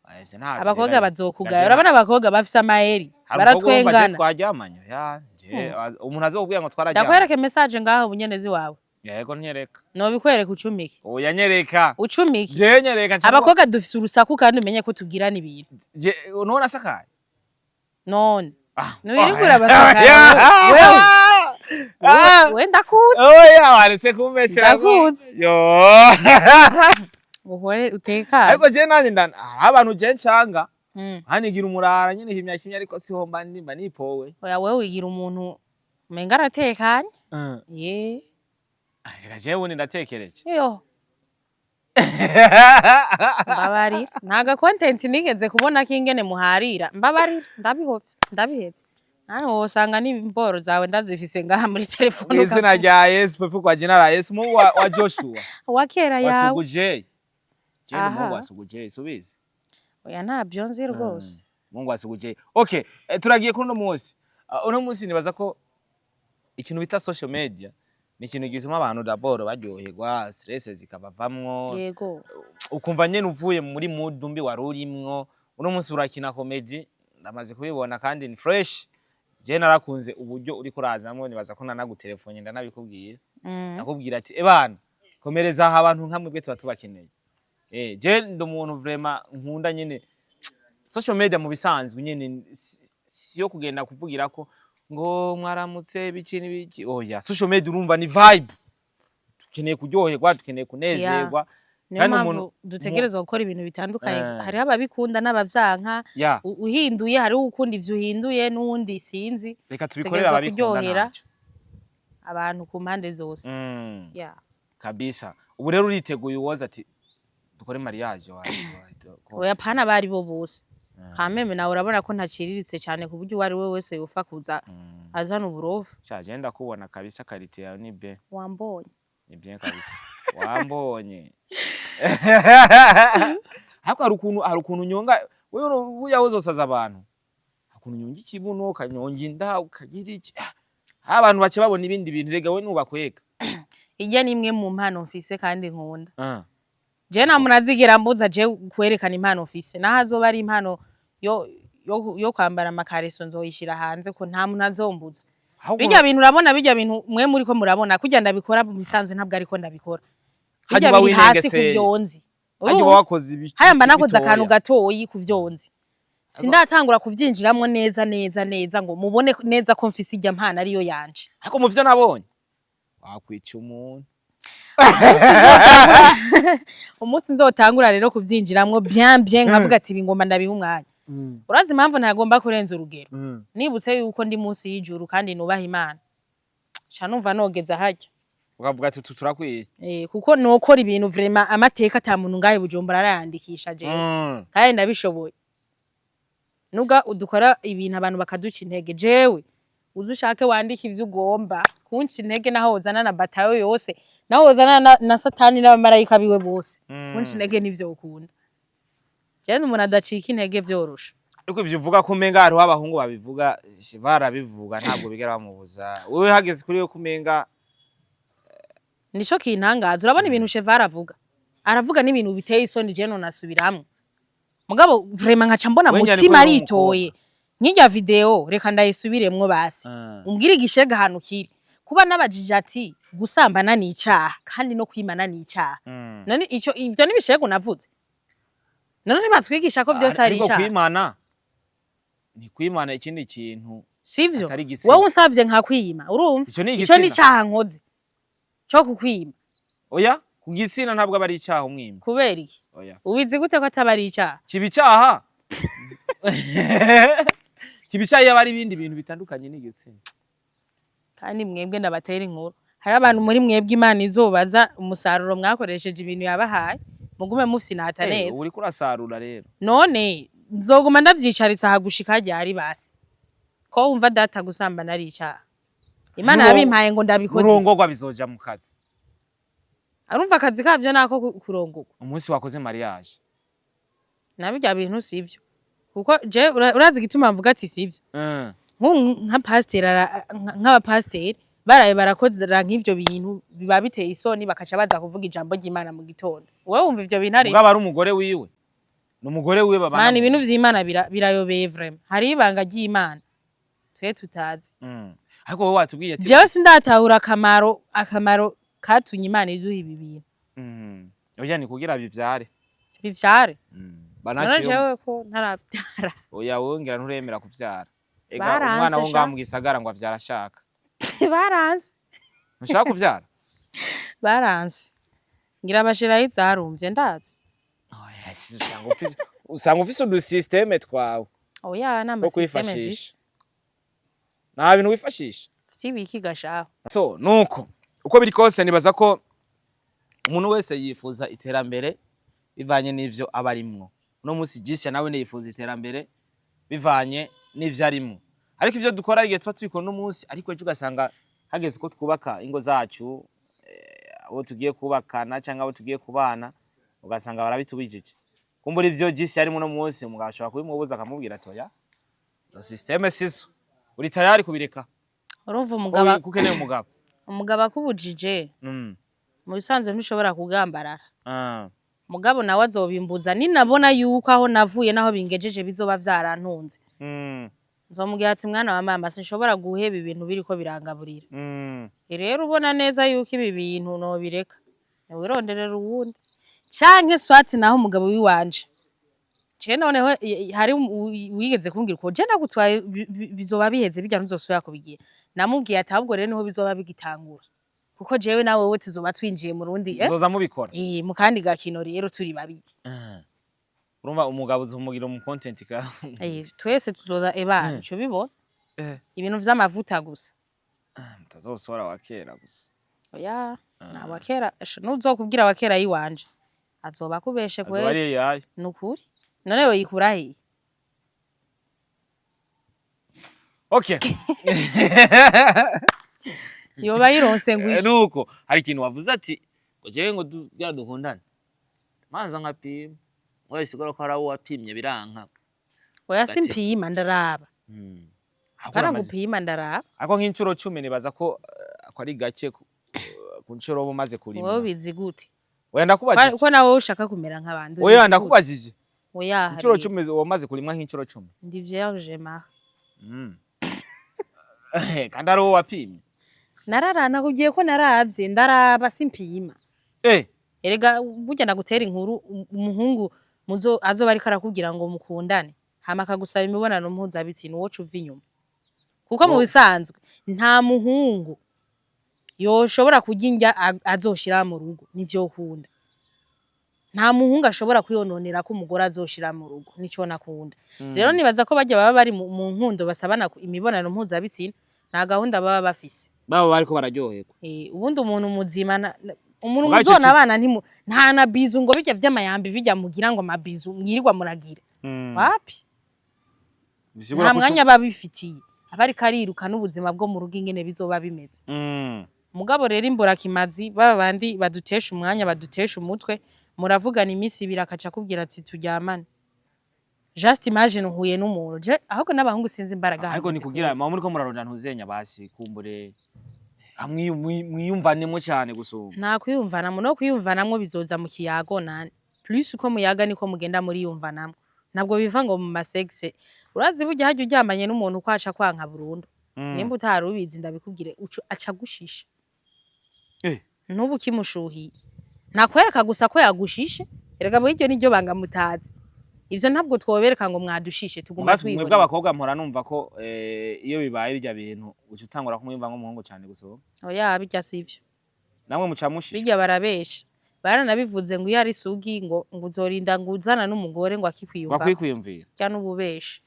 Ah, ivyo ntavyo Abakobwa rero. bazokugaya. Ivyo Urabona abakobwa bafise amayeri. Hari umukobwa wumva je Baratwengana. twaryamanye ya je umuntu azokubwira ngo twararyamanye. Ndakwereke message ngaho bunyene ziwawe? Yego, nyereka. Nobikwereka ucumike? Oya, nyereka. Ucumike? Je nyereka Abakobwa dufise urusaku, kandi umenye ko tubwirana ibintu. Je none asakaye? None Ah. ntiwirirwa urabasakara wewe? Ah. We ndakuzi. Oya, waretse kumbeshera. Ndakuzi. Yo. Uhore utekane. Ariko je nanje ndana hari abantu je ncanga hanigira umurara nyine himya kimya, ariko siho mba ndimba nipowe. Oya, wewe wigira umuntu umenga aratekanye ye. Reka jewe ubundi ndatekereje. Yo, mbabarira, nta ga content nigeze kubona k'ingene muharira. Mbabarira, ndabihovye, ndabihevye. Nawe wosanga n'imboro zawe ndazifise ngaha muri telefone. Mw'izina rya Yesu, pepe, kwa jina la Yesu, Mungu wa Joshua. Wa kera wa yawe. Sugujei. Je ni Aha. Mungu wa Sugujei, subizi? Oya, ntabyo nzi rwose. Mungu wa Sugujei. Okay, turagiye kuri uno munsi. Uno munsi nibaza ko ikintu bita social media ni ikintu gituma abantu d'abord baryoherwa, stress zikabavamwo. Ukumva nyene uvuye muri mood mbi wari urimwo. Uno munsi urakina comedy, ndamaze kubibona kandi ni fresh. Je narakunze uburyo uriko urazamwo, nibaza ko nanagutelefone ndanabikubwira. Nakubwira ati: "Ebana, komereza aha, abantu nka mwebwe tuba tubakeneye." Je ndi umuntu vraiment nkunda nyene social media. Mu bisanzwe nyene si yo kugenda kuvugira ko ngo mwaramutse biki n'ibiki. Oya, social media urumva ni vibe, dukeneye kuryoherwa, dukeneye kunezerwa. Niyo Kandi mpamvu dutegerezwa gukora ibintu bitandukanye. Hariho ababikunda n'abavyanka. Uhinduye, hariho ukunda ivyo uhinduye n'uwundi sinzi. Reka tubikorere Dutegerezwa ababikunda kuryohera ntacyo. abantu ku mpande zose. Yeah. Kabisa. Ubu rero uriteguye, uwoza ati dukore mariage Oya, pana abari bo bose. Kameme nawe urabona ko ntaciriritse cyane ku buryo uwo ari we wese yofa kuza azana uburofa. Sha, je ndakubona kabisa, qualité yawe ni bien. Wambonye? Ni bien kabisa, wambonye. Ariko hari ukuntu unyonga wewe, burya uzosaza abantu. Hari ukuntu unyonga ikibuno, ukanyonga inda, ukagira iki. Ah, abantu bace babona ibindi bintu. Rega we nubakwega. Ijya ni imwe mu mpano mfise kandi nkunda. Je nta muntu azigera mbuza je kwerekana impano mfise, naho azoba ari impano yo kwambara amakareso, nzoyishira hanze ko nta muntu azombuza. Ahubwo Bijya bintu urabona, bijya bintu mwe muri ko murabona kurya ndabikora mu bisanzwe, ntabwo ariko ndabikora bijya Hanyuma biri hasi ku winegeseye. vyonzi. Hanyuma Urumva? wakoze ibi Haya, mba nakoze bitoya. akantu gatoyi ku vyonzi, sindatangura kuvyinjiramwo neza neza neza ngo mubone neza ko mfise irya mpano ariyo yanje. Ariko mu vyo nabonye wakwica umuntu. Umunsi nzotangura rero kuvyinjiramwo bien bien, nkavuga ati ibi ngomba ndabiha umwanya. Urazi impamvu ntagomba kurenza urugero? Nibutse yuko ndi munsi y'ijuru kandi nubaha Imana, ca numva nogeza harya. Ukavuga ati utu turakwiye. Kuko nokora ibintu vraiment amateka ata muntu ngahe Bujumbura arayandikisha jewe. Kandi ndabishoboye, nuga udukora ibintu abantu bakaduca intege. Jewe uze ushake wandike ivyo ugomba kunca intege, naho wozana na batayo yose, naho wozana na Satani n'abamarayika biwe bose, kunca intege nivyo ukunda. Jewe ni umuntu adacika intege vyoroshe. Ariko ivyo uvuga ko umenga hariho abahungu babivuga, barabivuga, ntabwo bigera bamubuza. Wewe hageze kuri we ko umenga Nico kintangaza. Urabona ibintu Chevara avuga, aravuga n'ibintu biteye isoni, je nonasubiramwo, mugabo vraiment nkaca mbona We nyene mutima ko uri aritoye. Nk'irya video reka ndayisubiremwo basi. Umbwire igishega ahantu kiri kuba nabajije ati gusambana ni icaha kandi no kwimana ni icaha. None ico ivyo n'ibishegu navuze? None ntibatwigisha ko vyose ari Ariko icaha? kwimana ni kwimana, ikindi kintu Sivyo? atari igitsina. Wowe unsavye nkakwima, urumva Ico ni ico ni igitsina. icaha nkoze co kukwima? Oya, ku gitsina ntabwo aba ari icaha umwima. Kubera iki? Oya. Ubizi gute ko ataba ari icaha? Kiba icaha, kiba icaha iyo aba ari ibindi bintu bitandukanye n'igitsina. Kandi mwebwe ndabatera inkuru, hari abantu muri mwebwe Imana izobaza umusaruro mwakoresheje ibintu yabahaye, mugume mufyinata. Neza. Ubu uriko urasarura rero. None nzoguma ndavyicaritse aha gushika ryari basi, ko wumva data gusambana ari icaha, Imana yabimpaye ngo ndabikoze? Nurongorwa bizoja mu kazi. Arumva akazi kavyo nako kurongorwa. Umunsi wakoze mariage. Nabirya bintu sivyo, kuko je urazi igituma mvuga ati sivyo? Nk'ubu nka pasiteri nk'abapasiteri baraye barakozera nk'ivyo bintu biba biteye isoni, bakaca baza kuvuga ijambo ry'Imana mu gitondo. Wowe wumva ivyo bintu ari Mugabo ari umugore wiwe, ni umugore wiwe babana. Mana, ibintu vy'Imana birayobeye vraiment. Hari ibanga ry'Imana twe tutazi. Ariko wowe watubwiye ati Jewe sindatahura akamaro katumye Imana iduha ibi bintu. Oya, ni kugira bivyare. Bivyare? None Banaciye. jewe ko ntaravyara? Oya, wowe ngira nturemera kuvyara. Ega Baranse umwana wo sha. ngaha mu gisagara ngo avyara ashaka. Baranse. Ntushaka kuvyara? Baranse, ngira bashiraho izarumvye, ndazi. Oya, usanga ufise udusystème twawe Oya, two n'amasystème kwifashisha. Nta bintu wifashisha? Vy'ibiki gashaho? So nuko uko biri kose, nibaza ko umuntu wese yifuza iterambere bivanye n'ivyo aba arimwo. Uno munsi Jisha nawe yifuza iterambere bivanye n'ivyo arimwo, ariko ivyo dukora igihe tuba tubikora uno munsi, ariko ejo ugasanga hageze ko twubaka ingo zacu, abo tugiye kubakana cyangwa abo tugiye kubana, ugasanga barabitubijije. Kumbura ivyo Jisha arimo uno munsi, umugabo ashobora kubimubuza, akamubwira ati oya, izo système sizo, uri tayari kubireka? Urumva umugabo Kuko ukeneye umugabo. Umugabo akubujije, mu bisanzwe ntushobora kugambarara. Mugabo nawe azobimbuza ninabona yuko aho navuye naho bingejeje bizoba vyarantunze. Nzomubwira ati mwana wa mama, sinshobora guheba ibintu biriko birangaburira. Rero ubona neza yuko ibi bintu nobireka, niwironderera uwundi canke swati. Naho umugabo wiwanje je noneho hari wigeze kumbwira ko je nagutwaye bizoba biheze, bijya ntuzosubira kubigira. Namubwiye ati ahubwo rero niho bizoba bigitangura, kuko jewe nawe wewe tuzoba twinjiye mu rundi Muzoza mubikora. Mu kandi gakino rero turi babiri. Urumva umugabo uzomugira mu content creator. Twese tuzoza eba ico bibona ibintu vy'amavuta gusa. Mutazosora wa kera gusa. Oya, nta wakera nuzokubwira wakera yiwanje azoba akubeshe. Azoba Kweli. ari yaye. Nukuri, none yoyikura hehe? Okay. Yoba yironse ngo iki? Nuko hari ikintu wavuze ati ngo jewe ngo bya dukundane manza nkapima, ngo bisigura ko hari abo wapimye biranka. Oya, Ati- simpima, ndaraba. Ahubwo Para gupima, ndaraba. Ariko nk'incuro 10 nibaza ko ko ari gake ku ncuro uba umaze kurima. Wowe ubizi gute? Oya, ndakubajije. Ko nawe ushaka kumera nk'abandi, Oya, ubizi gute? ndakubajije. Oya. Incuro Hari 10 uba umaze kurimwa nk'incuro 10. Ndi vierge ma. Kandi ari wowe wapimye. Narara, nakubwiye ko naravye, ndaraba, simpima. Erega burya ndagutera inkuru, umuhungu muzo azoba ariko arakubwira ngo mukundane, hama akagusaba imibonano mpuzabitsina, uwoca uva inyuma, kuko mu bisanzwe nta muhungu yoshobora kurya indya azoshira mu rugo, nivyokunda. Nta muhungu ashobora kwiyononera ko umugore azoshira mu rugo, nico nakunda. Rero nibaza ko barya baba bari mu nkundo basabana imibonano mpuzabitsina, nta gahunda baba bafise. Baba bariko bararyoherwa. Ubundi umuntu muzima umuntu Mugabo ico muzona abana nta na bisou, ngo bijya vy'amayambi, bijya mugira ngo amabizu mwirirwa muragira, wapi. Bisigura Nta ko mwanya aba abifitiye, aba ariko ariruka n'ubuzima bwo mu rugo ingene bizoba bimeze. Mugabo rero imburakimazi baba bandi badutesha umwanya, badutesha umutwe, muravugana iminsi 2 akaca akubwira ati turyamane. Just imagine uhuye n'umuntu, je ahubwo n'abahungu sinzi imbaraga Ariko ni hanze. Kugira muba muriko murarondera ntuzenya, basi kumbure mwiyumvanemo cyane gusumba. Nta kwiyumvanamo, no kwiyumvanamwo bizoza mu kiyago. Nani plus uko muyaga niko mugenda muriyumvanamwo, ntabwo biva ngo mu ma sexe. Urazi burya harya uryamanye n'umuntu uko aca kwanka burundu. Nimba utari ubizi ndabikubwire, aca agushisha. Ntubu ukimushuhiye, ntakwereka gusa ko yagushishe. Erega muri iryo niryo banga mutazi, ivyo ntabwo twobereka ngo mwadushishe, tuguma Mwebwe twihorera. abakobwa mpora numva ko iyo bibaye birya bintu uca utangura kumwiyumva nk'umuhungu cyane gusumba. Oya, birya sivyo. Namwe muca mushisha. Birya barabesha, baranabivuze ngo iyo ari sugi ngo uzorinda ngo uzana n'umugore ngo akikwiyumva. Bakwikwiyumvira. Rya n'ububeshi.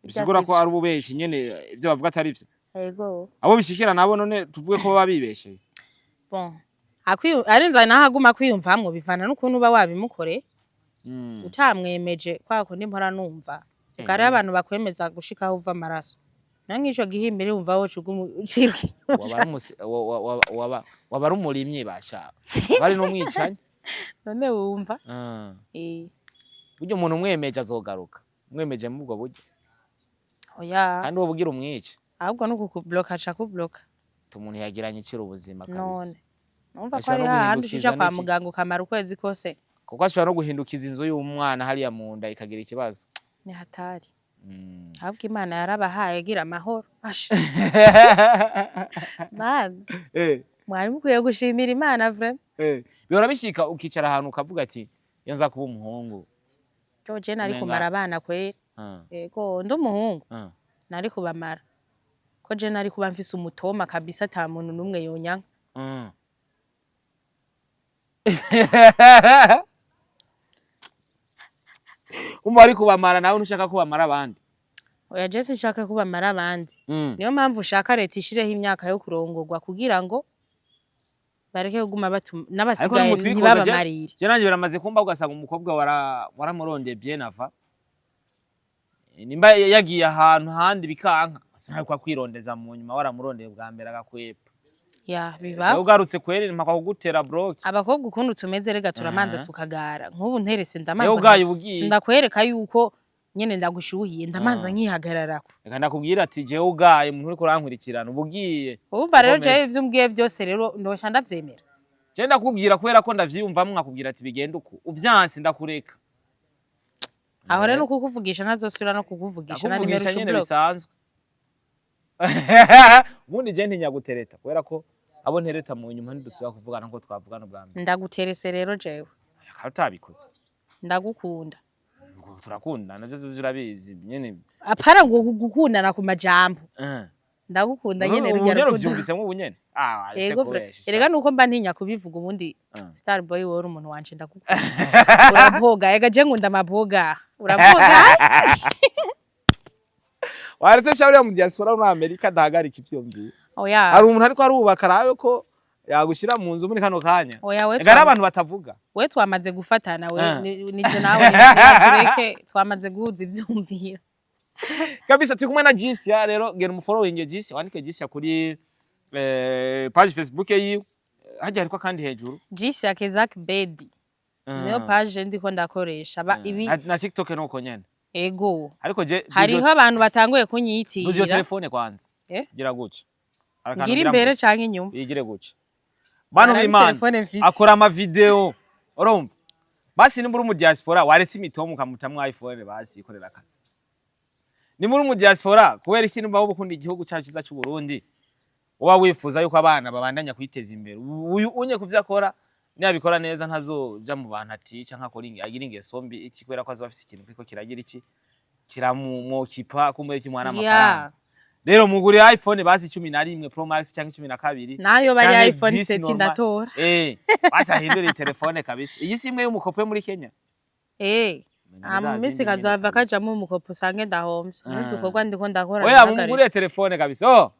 Birya Bisigura ko sivyo. ari ububeshi nyene, ivyo bavuga atari vyo. Ego. Abo bishikira nabo none tuvuge ko baba bibesheye? Bon, arenza naho aguma kwiyumvamwo bivana n'ukuntu uba wabimukoreye. Utamwemeje kwa kundi mpora numva ubwo hariho abantu bakwemeza gushika aho uva amaraso, naho nk'ico gihimbiri wumva woca uguma uciruka inyuma. Waba ari waba ari umurimyi basha bari n'umwicanyi. None wumva. Burya umuntu umwemeje azogaruka, umwemeje muri ubwo buryo. Oya. Kandi wowe ugira umwice. Ahubwo no kukubloka aca kubloka. Umuntu yagiranye ikira ubuzima kabisa. None numva ko Ashobora ari no hahandi guhindukiza uja kwa n'iki- muganga ukamara ukwezi kose. Kuko ashobora no guhindukiza inzu y'umwana hariya mu nda ikagira ikibazo. Ni hatari. Ahubwo Imana yarabahaye gira amahoro. Asha Mana, mwari mukwiye gushimira Imana vraiment. Bihora bishika ukicara ahantu ukavuga ati iyo nza kuba umuhungu. Jo, je nari Umenga- kumara abana kweri. Yego, ndi umuhungu nari kubamara, ko je nari kuba mfise umutoma kabisa, ata muntu n'umwe yonyanka. Umva, ari kubamara nawe ntushaka kubamara abandi. Oya, je sinshaka kubamara abandi. Niyo mpamvu ushaka leta ishireho imyaka yo kurongorwa kugira ngo bareke kuguma batuma Ariko n'abasigaye nimutwikoza ntibabamarire. Je nanje biramaze kumba, ugasanga umukobwa waramurondeye bien avant, nimba yagiye ahantu handi bikanka kwa kwirondeza, mu nyuma waramurondeye bwa mbere agakwepa. Ya, Jewe biba. ugarutse kweri mpaka kugutera block. Abakobwa ukuntu tumeze rega, turamanza tukagara. Nk'ubu nterese Jewe ndamanza ubwayo ubugiye. Sindakwereka yuko nyene ndagushuhiye, ndamanza Ah. nkihagararako. Reka ndakubwira ati jewe ugaye umuntu uriko urankurikirana ubugiye. Urumva rero Uko jewe meze. ivyo umbwiye byose rero ndosha ndavyemera. Je ndakubwira kubera ko ndavyiyumvamwo, nkakubwira ati bigenda uku, uvyanse ndakureka. Aho rero nukukuvugisha, ntazosubira no kukuvugisha na nimero. Ndakuvugisha nyene uca bisanzwe. Ubundi je ntinya gutereta kubera ko abo ntereta mu nyuma ntidusubira kuvugana nkuko twavugana ubwa mbere. Ndaguterese rero jewe. Akaba utabikoze. Ndagukunda. Ubwo turakundana navyo vyo urabizi nyene. Apara ngo gukundana ku majambo. Ndagukunda nyene Ubu rurya nyene rukundo. uvyumvisemwo ubu nyene, ah, aretse Yego kubesha. erega nuko mba ntinya kubivuga, ubundi Star Boy, wowe uri umuntu wanje, ndagukunda, uraboga. Ega je nkunda amaboga, uraboga. Waretse sha uriya mu diaspora muri Amerika adahagarika ivyiyumviro. Oya. Hari umuntu ariko arubaka, arabe ko yagushyira mu nzu muri kano kanya. Oya, we Ega hari abantu batavuga. We twamaze gufatana we. Nije nawe tureke, twamaze guhuza ivyumviro. Kabisa, turi kumwe na Jisia. Rero gera umufollowing Jisia, wandike Jisia kuri page Facebook yiwe, hajya hariko kandi hejuru. Jisia Kezak Bedi niyo page ndiko ndakoresha ba ibi. Na TikTok nuko nyene. Ego. Ariko je Hariho abantu batanguye duzi iyo kunyiyitirira. telefone kwanza. Eh? Gira guca. Hari akantu Ngira ngira imbere mvuge. canke inyuma? Yigire guca, bantu Hari b'Imana. telefone mfise. Akora ama video, urumva? Basi nimba uri mu diaspora waretse imitomo ukamutamwo iPhone, basi ikorera akazi. Ni muri mu diaspora, kubera ikintu mba ukunda igihugu cyacu cyiza cy'u Burundi, uba wifuza yuko abana babandanya kwiteza imbere. Uyu unye kuvyo akora, niyabikora neza, ntazoja mu bantu atica nkakora agira ingeso mbi iki, kubera ko azoba afise ikintu kiriko kiragira iki, kiramumwokipa kumbe kimwana amafaranga. Rero mugurira iPhone basi 11 Pro Max cyangwa 12. Nayo bari Canke iPhone 10 7 normal. Ndatora. Basi ahindure telefone kabisa. Iyi si imwe y'umukope muri Kenya. Menya Mu za minsi zindi nyene kazohava kabisa. kajamwo umukopo, usange ndahomvye n'udukorwa ndiko ndakora. Oya, Ndahagarika. mumugurire telefone kabisa. Oh.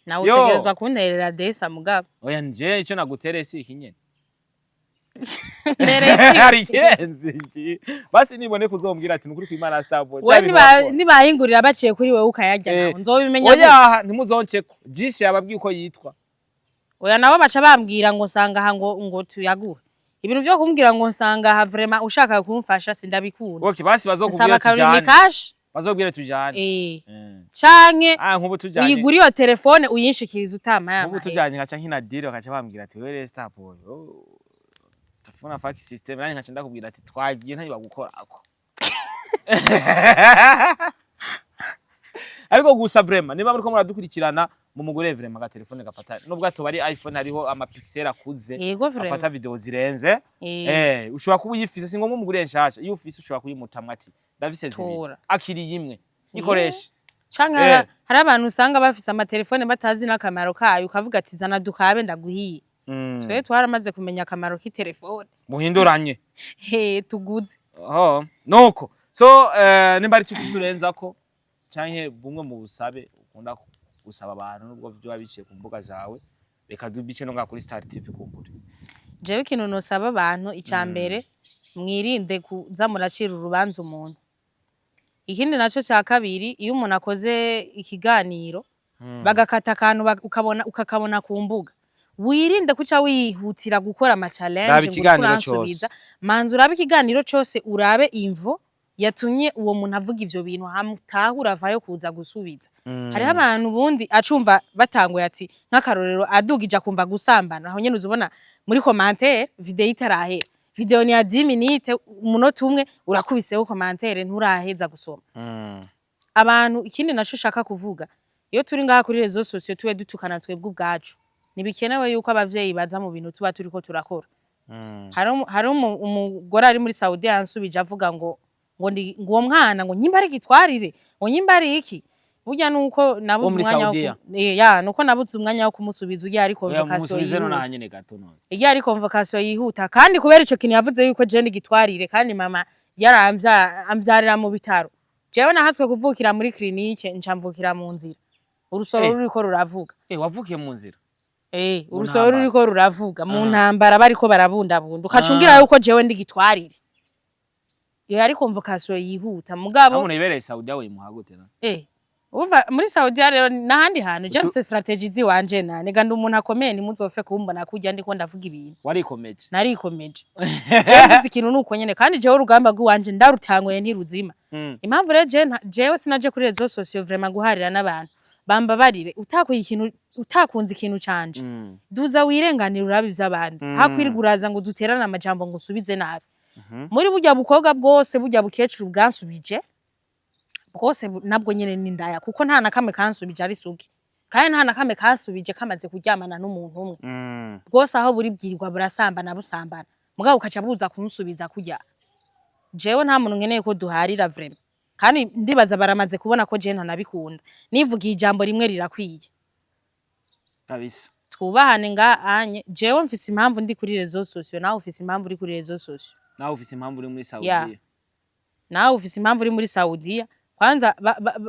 Nawe Yo. utegerezwa kunterera desa, mugabo. Oya, nje ico nagutereye si iki nyene. Ntereye iki? Hari ikirenze iki. Basi nibone kuzombwira ati nukuri kw'Imana, Starboy. We nibayingurira baciye kuri wewe ukayarya, nawe nzobimenya gute? Oya, ntimuzonceko. Jisi yababwiye uko yitwa. Oya, nabo baca bambwira ngo nsanga aha, ngo tuyaguhe. Ibintu vyo kumbwira ngo nsanga aha, vraiment ushaka kumfasha sindabikunda. Okay, basi Nsaba bazokubwira karimi tujane. cash. Bazobwire tujane. Canke Ah, nkubu tujanye. uyigura iyo telefone, uyinshikiriza utama Nkubu tujanye nkaca nkina deal, bakaca bambwira ati: "Wewe Starboy, oh, tafuna fuck system." Nanjye nkaca ndakubwira ati twagiye, ntayo bagukorako. Ariko gusa vraiment, niba muriko muradukurikirana, mumugure vraiment agatelefone gafata, nubwo atoba ari iPhone, hariho ama pixel akuze Yego, vraiment. afata video zirenze. Ushobora kuba uyifise, si ngombwa umugure nshasha. Iyo ufise ushobora kuyimutamwa ati ndafise zibiri, Tora. akiriye imwe ikoreshe. Canke hari abantu usanga bafise amatelefone batazi n'akamaro kayo, ukavuga ati zana dukabe ndaguhiye. Twe twaramaze kumenya akamaro k'itelefone. Muhinduranye. He tuguze. Oh, nuko so nimba ari icyo ufise urenzako canke bumwe mu busabe ukunda gusaba abantu, nubwo vyoba biciye ku mbuga zawe, reka dubice no ngaha kuri Star TV kumbure. Jewe ikintu nosaba abantu, ica mbere, mwirinde kuza muracira urubanza umuntu. Ikindi naco ca kabiri, iyo umuntu akoze ikiganiro bagakata akantu, ukabona ukakabona ku mbuga, wirinde kuca wihutira gukora ama challenge Raba ngo uriko ikiganiro uransubiza. Manza urabe ikiganiro cose, urabe imvo yatumye uwo muntu avuga ivyo bintu, hama utahure avayo kuza gusubiza. Hariho abantu ubundi acumva batanguye ati nk'akarorero adugije akumva gusambana, aho nyene uzubona muri commentaire, video itarahera, video ni ya 10 minutes, umunota umwe urakubiseho commentaire, nturaheza gusoma. Abantu, ikindi naco shaka kuvuga, iyo turi ngaha kuri réseaux sociaux tube dutukana twebwe ubwacu, ntibikenewe yuko abavyeyi baza mu bintu tuba turiko turakora. Hari umugore ari muri Saudi yansubije avuga ngo ndi ngo uwo mwana ngo nyimba ari gitwarire, ngo nyimba ari iki. Burya nuko nabuze Wo muri umwanya wo Saudiya? Ya, nuko nabuze umwanya wo kumusubiza. Urya ari Oya, convocation mumusubize no yihuta. nahanyene gato none. Iyo ari convocation yihuta, kandi kubera ico kintu yavuze yuko je ndigitwarire, kandi mama yaramvya amvyarira mu bitaro. Jewe nahatswe kuvukira muri clinique, nca mvukira mu nzira, urusoro ruriko ruravuga. Wavukiye mu nzira? Eh, Mu urusoro ntambara. ruriko ruravuga mu ntambara, bariko barabundabunda, ukacungira yuko jewe ndigitwarire. Iyo yari convocation yihuta, mugabo Umuntu yibereye Saudiya wimuha gute na? Uva muri Saudiya rero n'ahandi hantu je Ucu- mfise strategy ziwanje, nane ganda umuntu akomeye, ntimuzofe kumbona kurya ndiko ndavuga ibintu. Warikomeje. Narikomeje. Jewe mvuze ikintu nuko nyene, kandi jewe urugamba rw'iwanje ndarutanguye ntiruzima. Impamvu rero jewe jewe sinaje kuri réseaux sociaux vraiment guharira n'abantu, bambabarire. Utakuye ikintu, utakunze ikintu canje, duza wirenganira urabe ivy'abandi. Hakwirirwa uraza ngo duterane amajambo, ngo usubize nabi. Muri burya bukobwa bwose, burya bukecuru bwansubije bwose, nabwo nyene ni indaya, kuko nta na kamwe kansubije ari sugi, kandi nta na kamwe kansubije kamaze kuryamana n'umuntu umwe. Bwose aho buri bwirirwa burasambana busambana, mugabo ukaca buza kunsubiza kurya. Jewe nta muntu nkeneye ko duharira vraiment, kandi ndibaza baramaze kubona ko jewe ntanabikunda. Nivugiye ijambo rimwe rirakwiye. Kabisa. Twubahane nga anye. Jewe mfise impamvu ndi kuri réseaux sociaux, nawe ufise impamvu uri kuri réseaux sociaux. Nawe ufise impamvu uri muri Saudiya. Nawe ufise impamvu uri muri Saudiya. Kwanza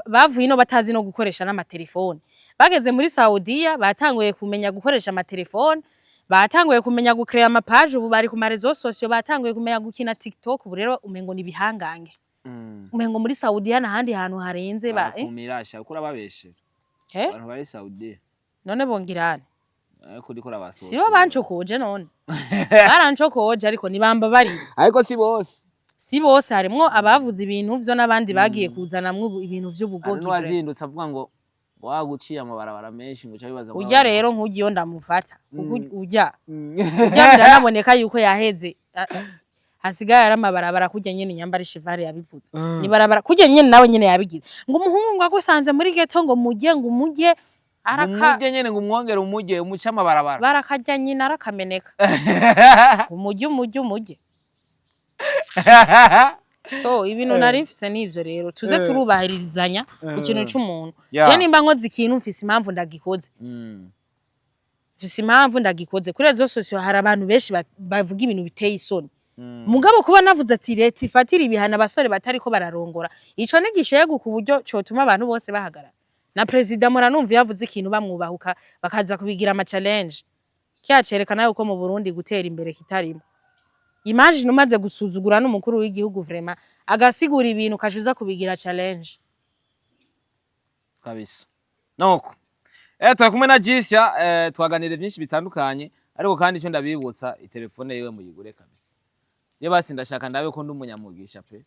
bavuye ino batazi no gukoresha n'amatelefone, bageze muri Saudiya batanguye kumenya gukoresha amatelefone, batanguye kumenya gucrea ama page, ubu bari ku ma réseaux sociaux, batanguye kumenya gukina TikTok. Ubu rero umengo ni ibihangange. Umengo muri Saudiya n'ahandi hantu harenze ba Barakumira sha, uko urababeshera. Eh? Abantu bari Saudiya. None bongirane? Ariko uriko urabasohora. Sibo bancokoje? None barancokoje, ariko ntibambabarire. Ariko si bose. Si bose, harimwo abavuze ibintu vyo n'abandi bagiye kuzanamwo ibintu Hari vy'ubugogi vraiment. n'uwazindutse avuga ngo waguciye amabarabara menshi, ngo uca wibaza ngo Urya rero nk'ugiye iyo ndamufata kuko urya urya biranaboneka yuko yaheze. Hasigaye ari amabarabara kurya nyene nyambara ishivare yabivuze. Ni barabara kurya nyene nawe nyene yabigize. Ngo umuhungu ngo agusanze muri ghetto, ngo mujye, ngo umujye araka. Umujye nyene, ngo umwongere umujye, umuce amabarabara. Barakarya nyina arakameneka. Umujye, umujye, umujye. So ibintu nari mfise n'ivyo. Rero tuze turubahirizanya ku kintu c'umuntu. Je nimba nkoze ikintu, mfise impamvu ndagikoze. Mfise impamvu ndagikoze. Kuri réseaux sociaux hari abantu benshi bavuga ibintu biteye isoni. Mugabo kuba navuze ati leta ifatira ibihano abasore batariko bararongora, ico ni gishegu ku buryo cotuma abantu bose bahagarara. Na perezida muranumva iyo avuze ikintu bamwubahuka bakaza kubigira ama challenge. Kyacerekana yuko mu Burundi gutera imbere kitarimo. Imagine umaze gusuzugura n'umukuru w'igihugu, vraiment, agasigura ibintu ukaca uza kubigira challenge. Kabisa. Nuko turi kumwe na Jisha, twaganiriye byinshi bitandukanye, ariko kandi icyo ndabibutsa, itelefone yiwe muyigure kabisa. Je basi ndashaka ndabe ko ndi umunyamugisha pe.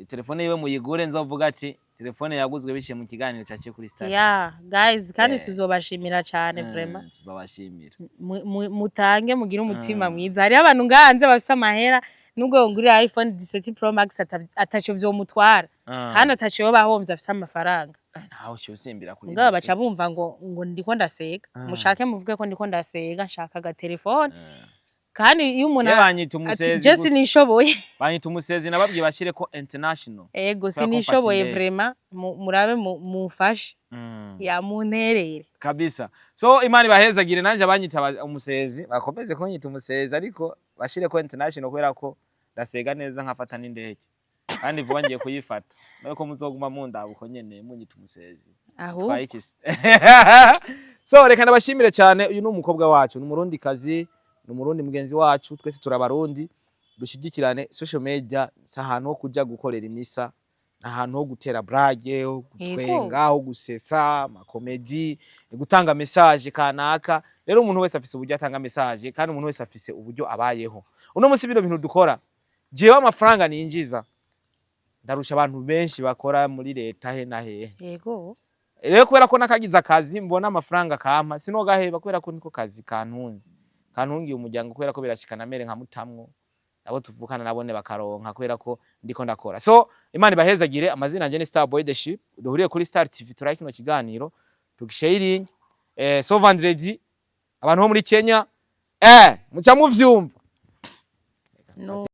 Telefone yiwe muyigure, nzovuga ati telefone yaguzwe biciye mu kiganiro cyaciye kuri Star. Yeah guys, kandi tuzobashimira cane vraiment. Tuzobashimira. Mutange mugire umutima mwiza. Hariho abantu ngahanze bafise amahera, nubwo yongurira iPhone 17 Pro Max ataco vyomutwara, kandi ataco yoba ahomvye, afise amafaranga. Ntawe cyosimbira kuri Mugabo baca 17. bumva ngo ndiko ndasega. Mushake muvuge ko ndiko ndasega, nshaka agatelefone. Kandi iyo umuntu Je banyita ati umusezi je gusa. sinishoboye. Banyita umusezi, nababwiye bashire ko international. Ego. Kubera ko mfata Sinishoboye. indege. Vraiment, murabe mumfashe ya munterere. Kabisa. So Imana ibahezagire. Nanje abanyita umusezi bakomeze kunyita umusezi, ariko bashire ko international, kubera ko ndasega neza nkafata n'indege, kandi vuba ngiye kuyifata. Nawe ko muzoguma mundaba uko nyene munyita umusezi. Ahubwo Twaye ikisi. So reka ndabashimire cyane. Uyu ni umukobwa wacu, ni umurundi kazi, ni umurundi mugenzi wacu, twese turabarundi, dushyigikirane. Social media si ahantu ho kuja gukorera imisa, ni ahantu ho gutera blague, ho gutwenga, ho gusetsa, amakomedi, gutanga message kanaka. Rero umuntu wese afise uburyo atanga message, kandi umuntu wese afise uburyo abayeho. Uno munsi bino bintu dukora, jewe amafaranga ninjiza ndarusha abantu benshi bakora muri leta he na hehe. Rero kubera ko nakagize akazi, mbona amafaranga kampa, sinogaheba, kubera ko niko kazi kantunze, kantungiye umuryango, kubera ko birashikana mere nka mutamwo abo tuvukana nabone bakaronka kubera ko ndiko ndakora. So Imana ibahezagire. Amazina yanje ni Star Boy the Ship. Duhuriye kuri Star TV, turaye kino kiganiro tugisharing. So vendredi, abantu bo muri Kenya, muca muvyumva. No.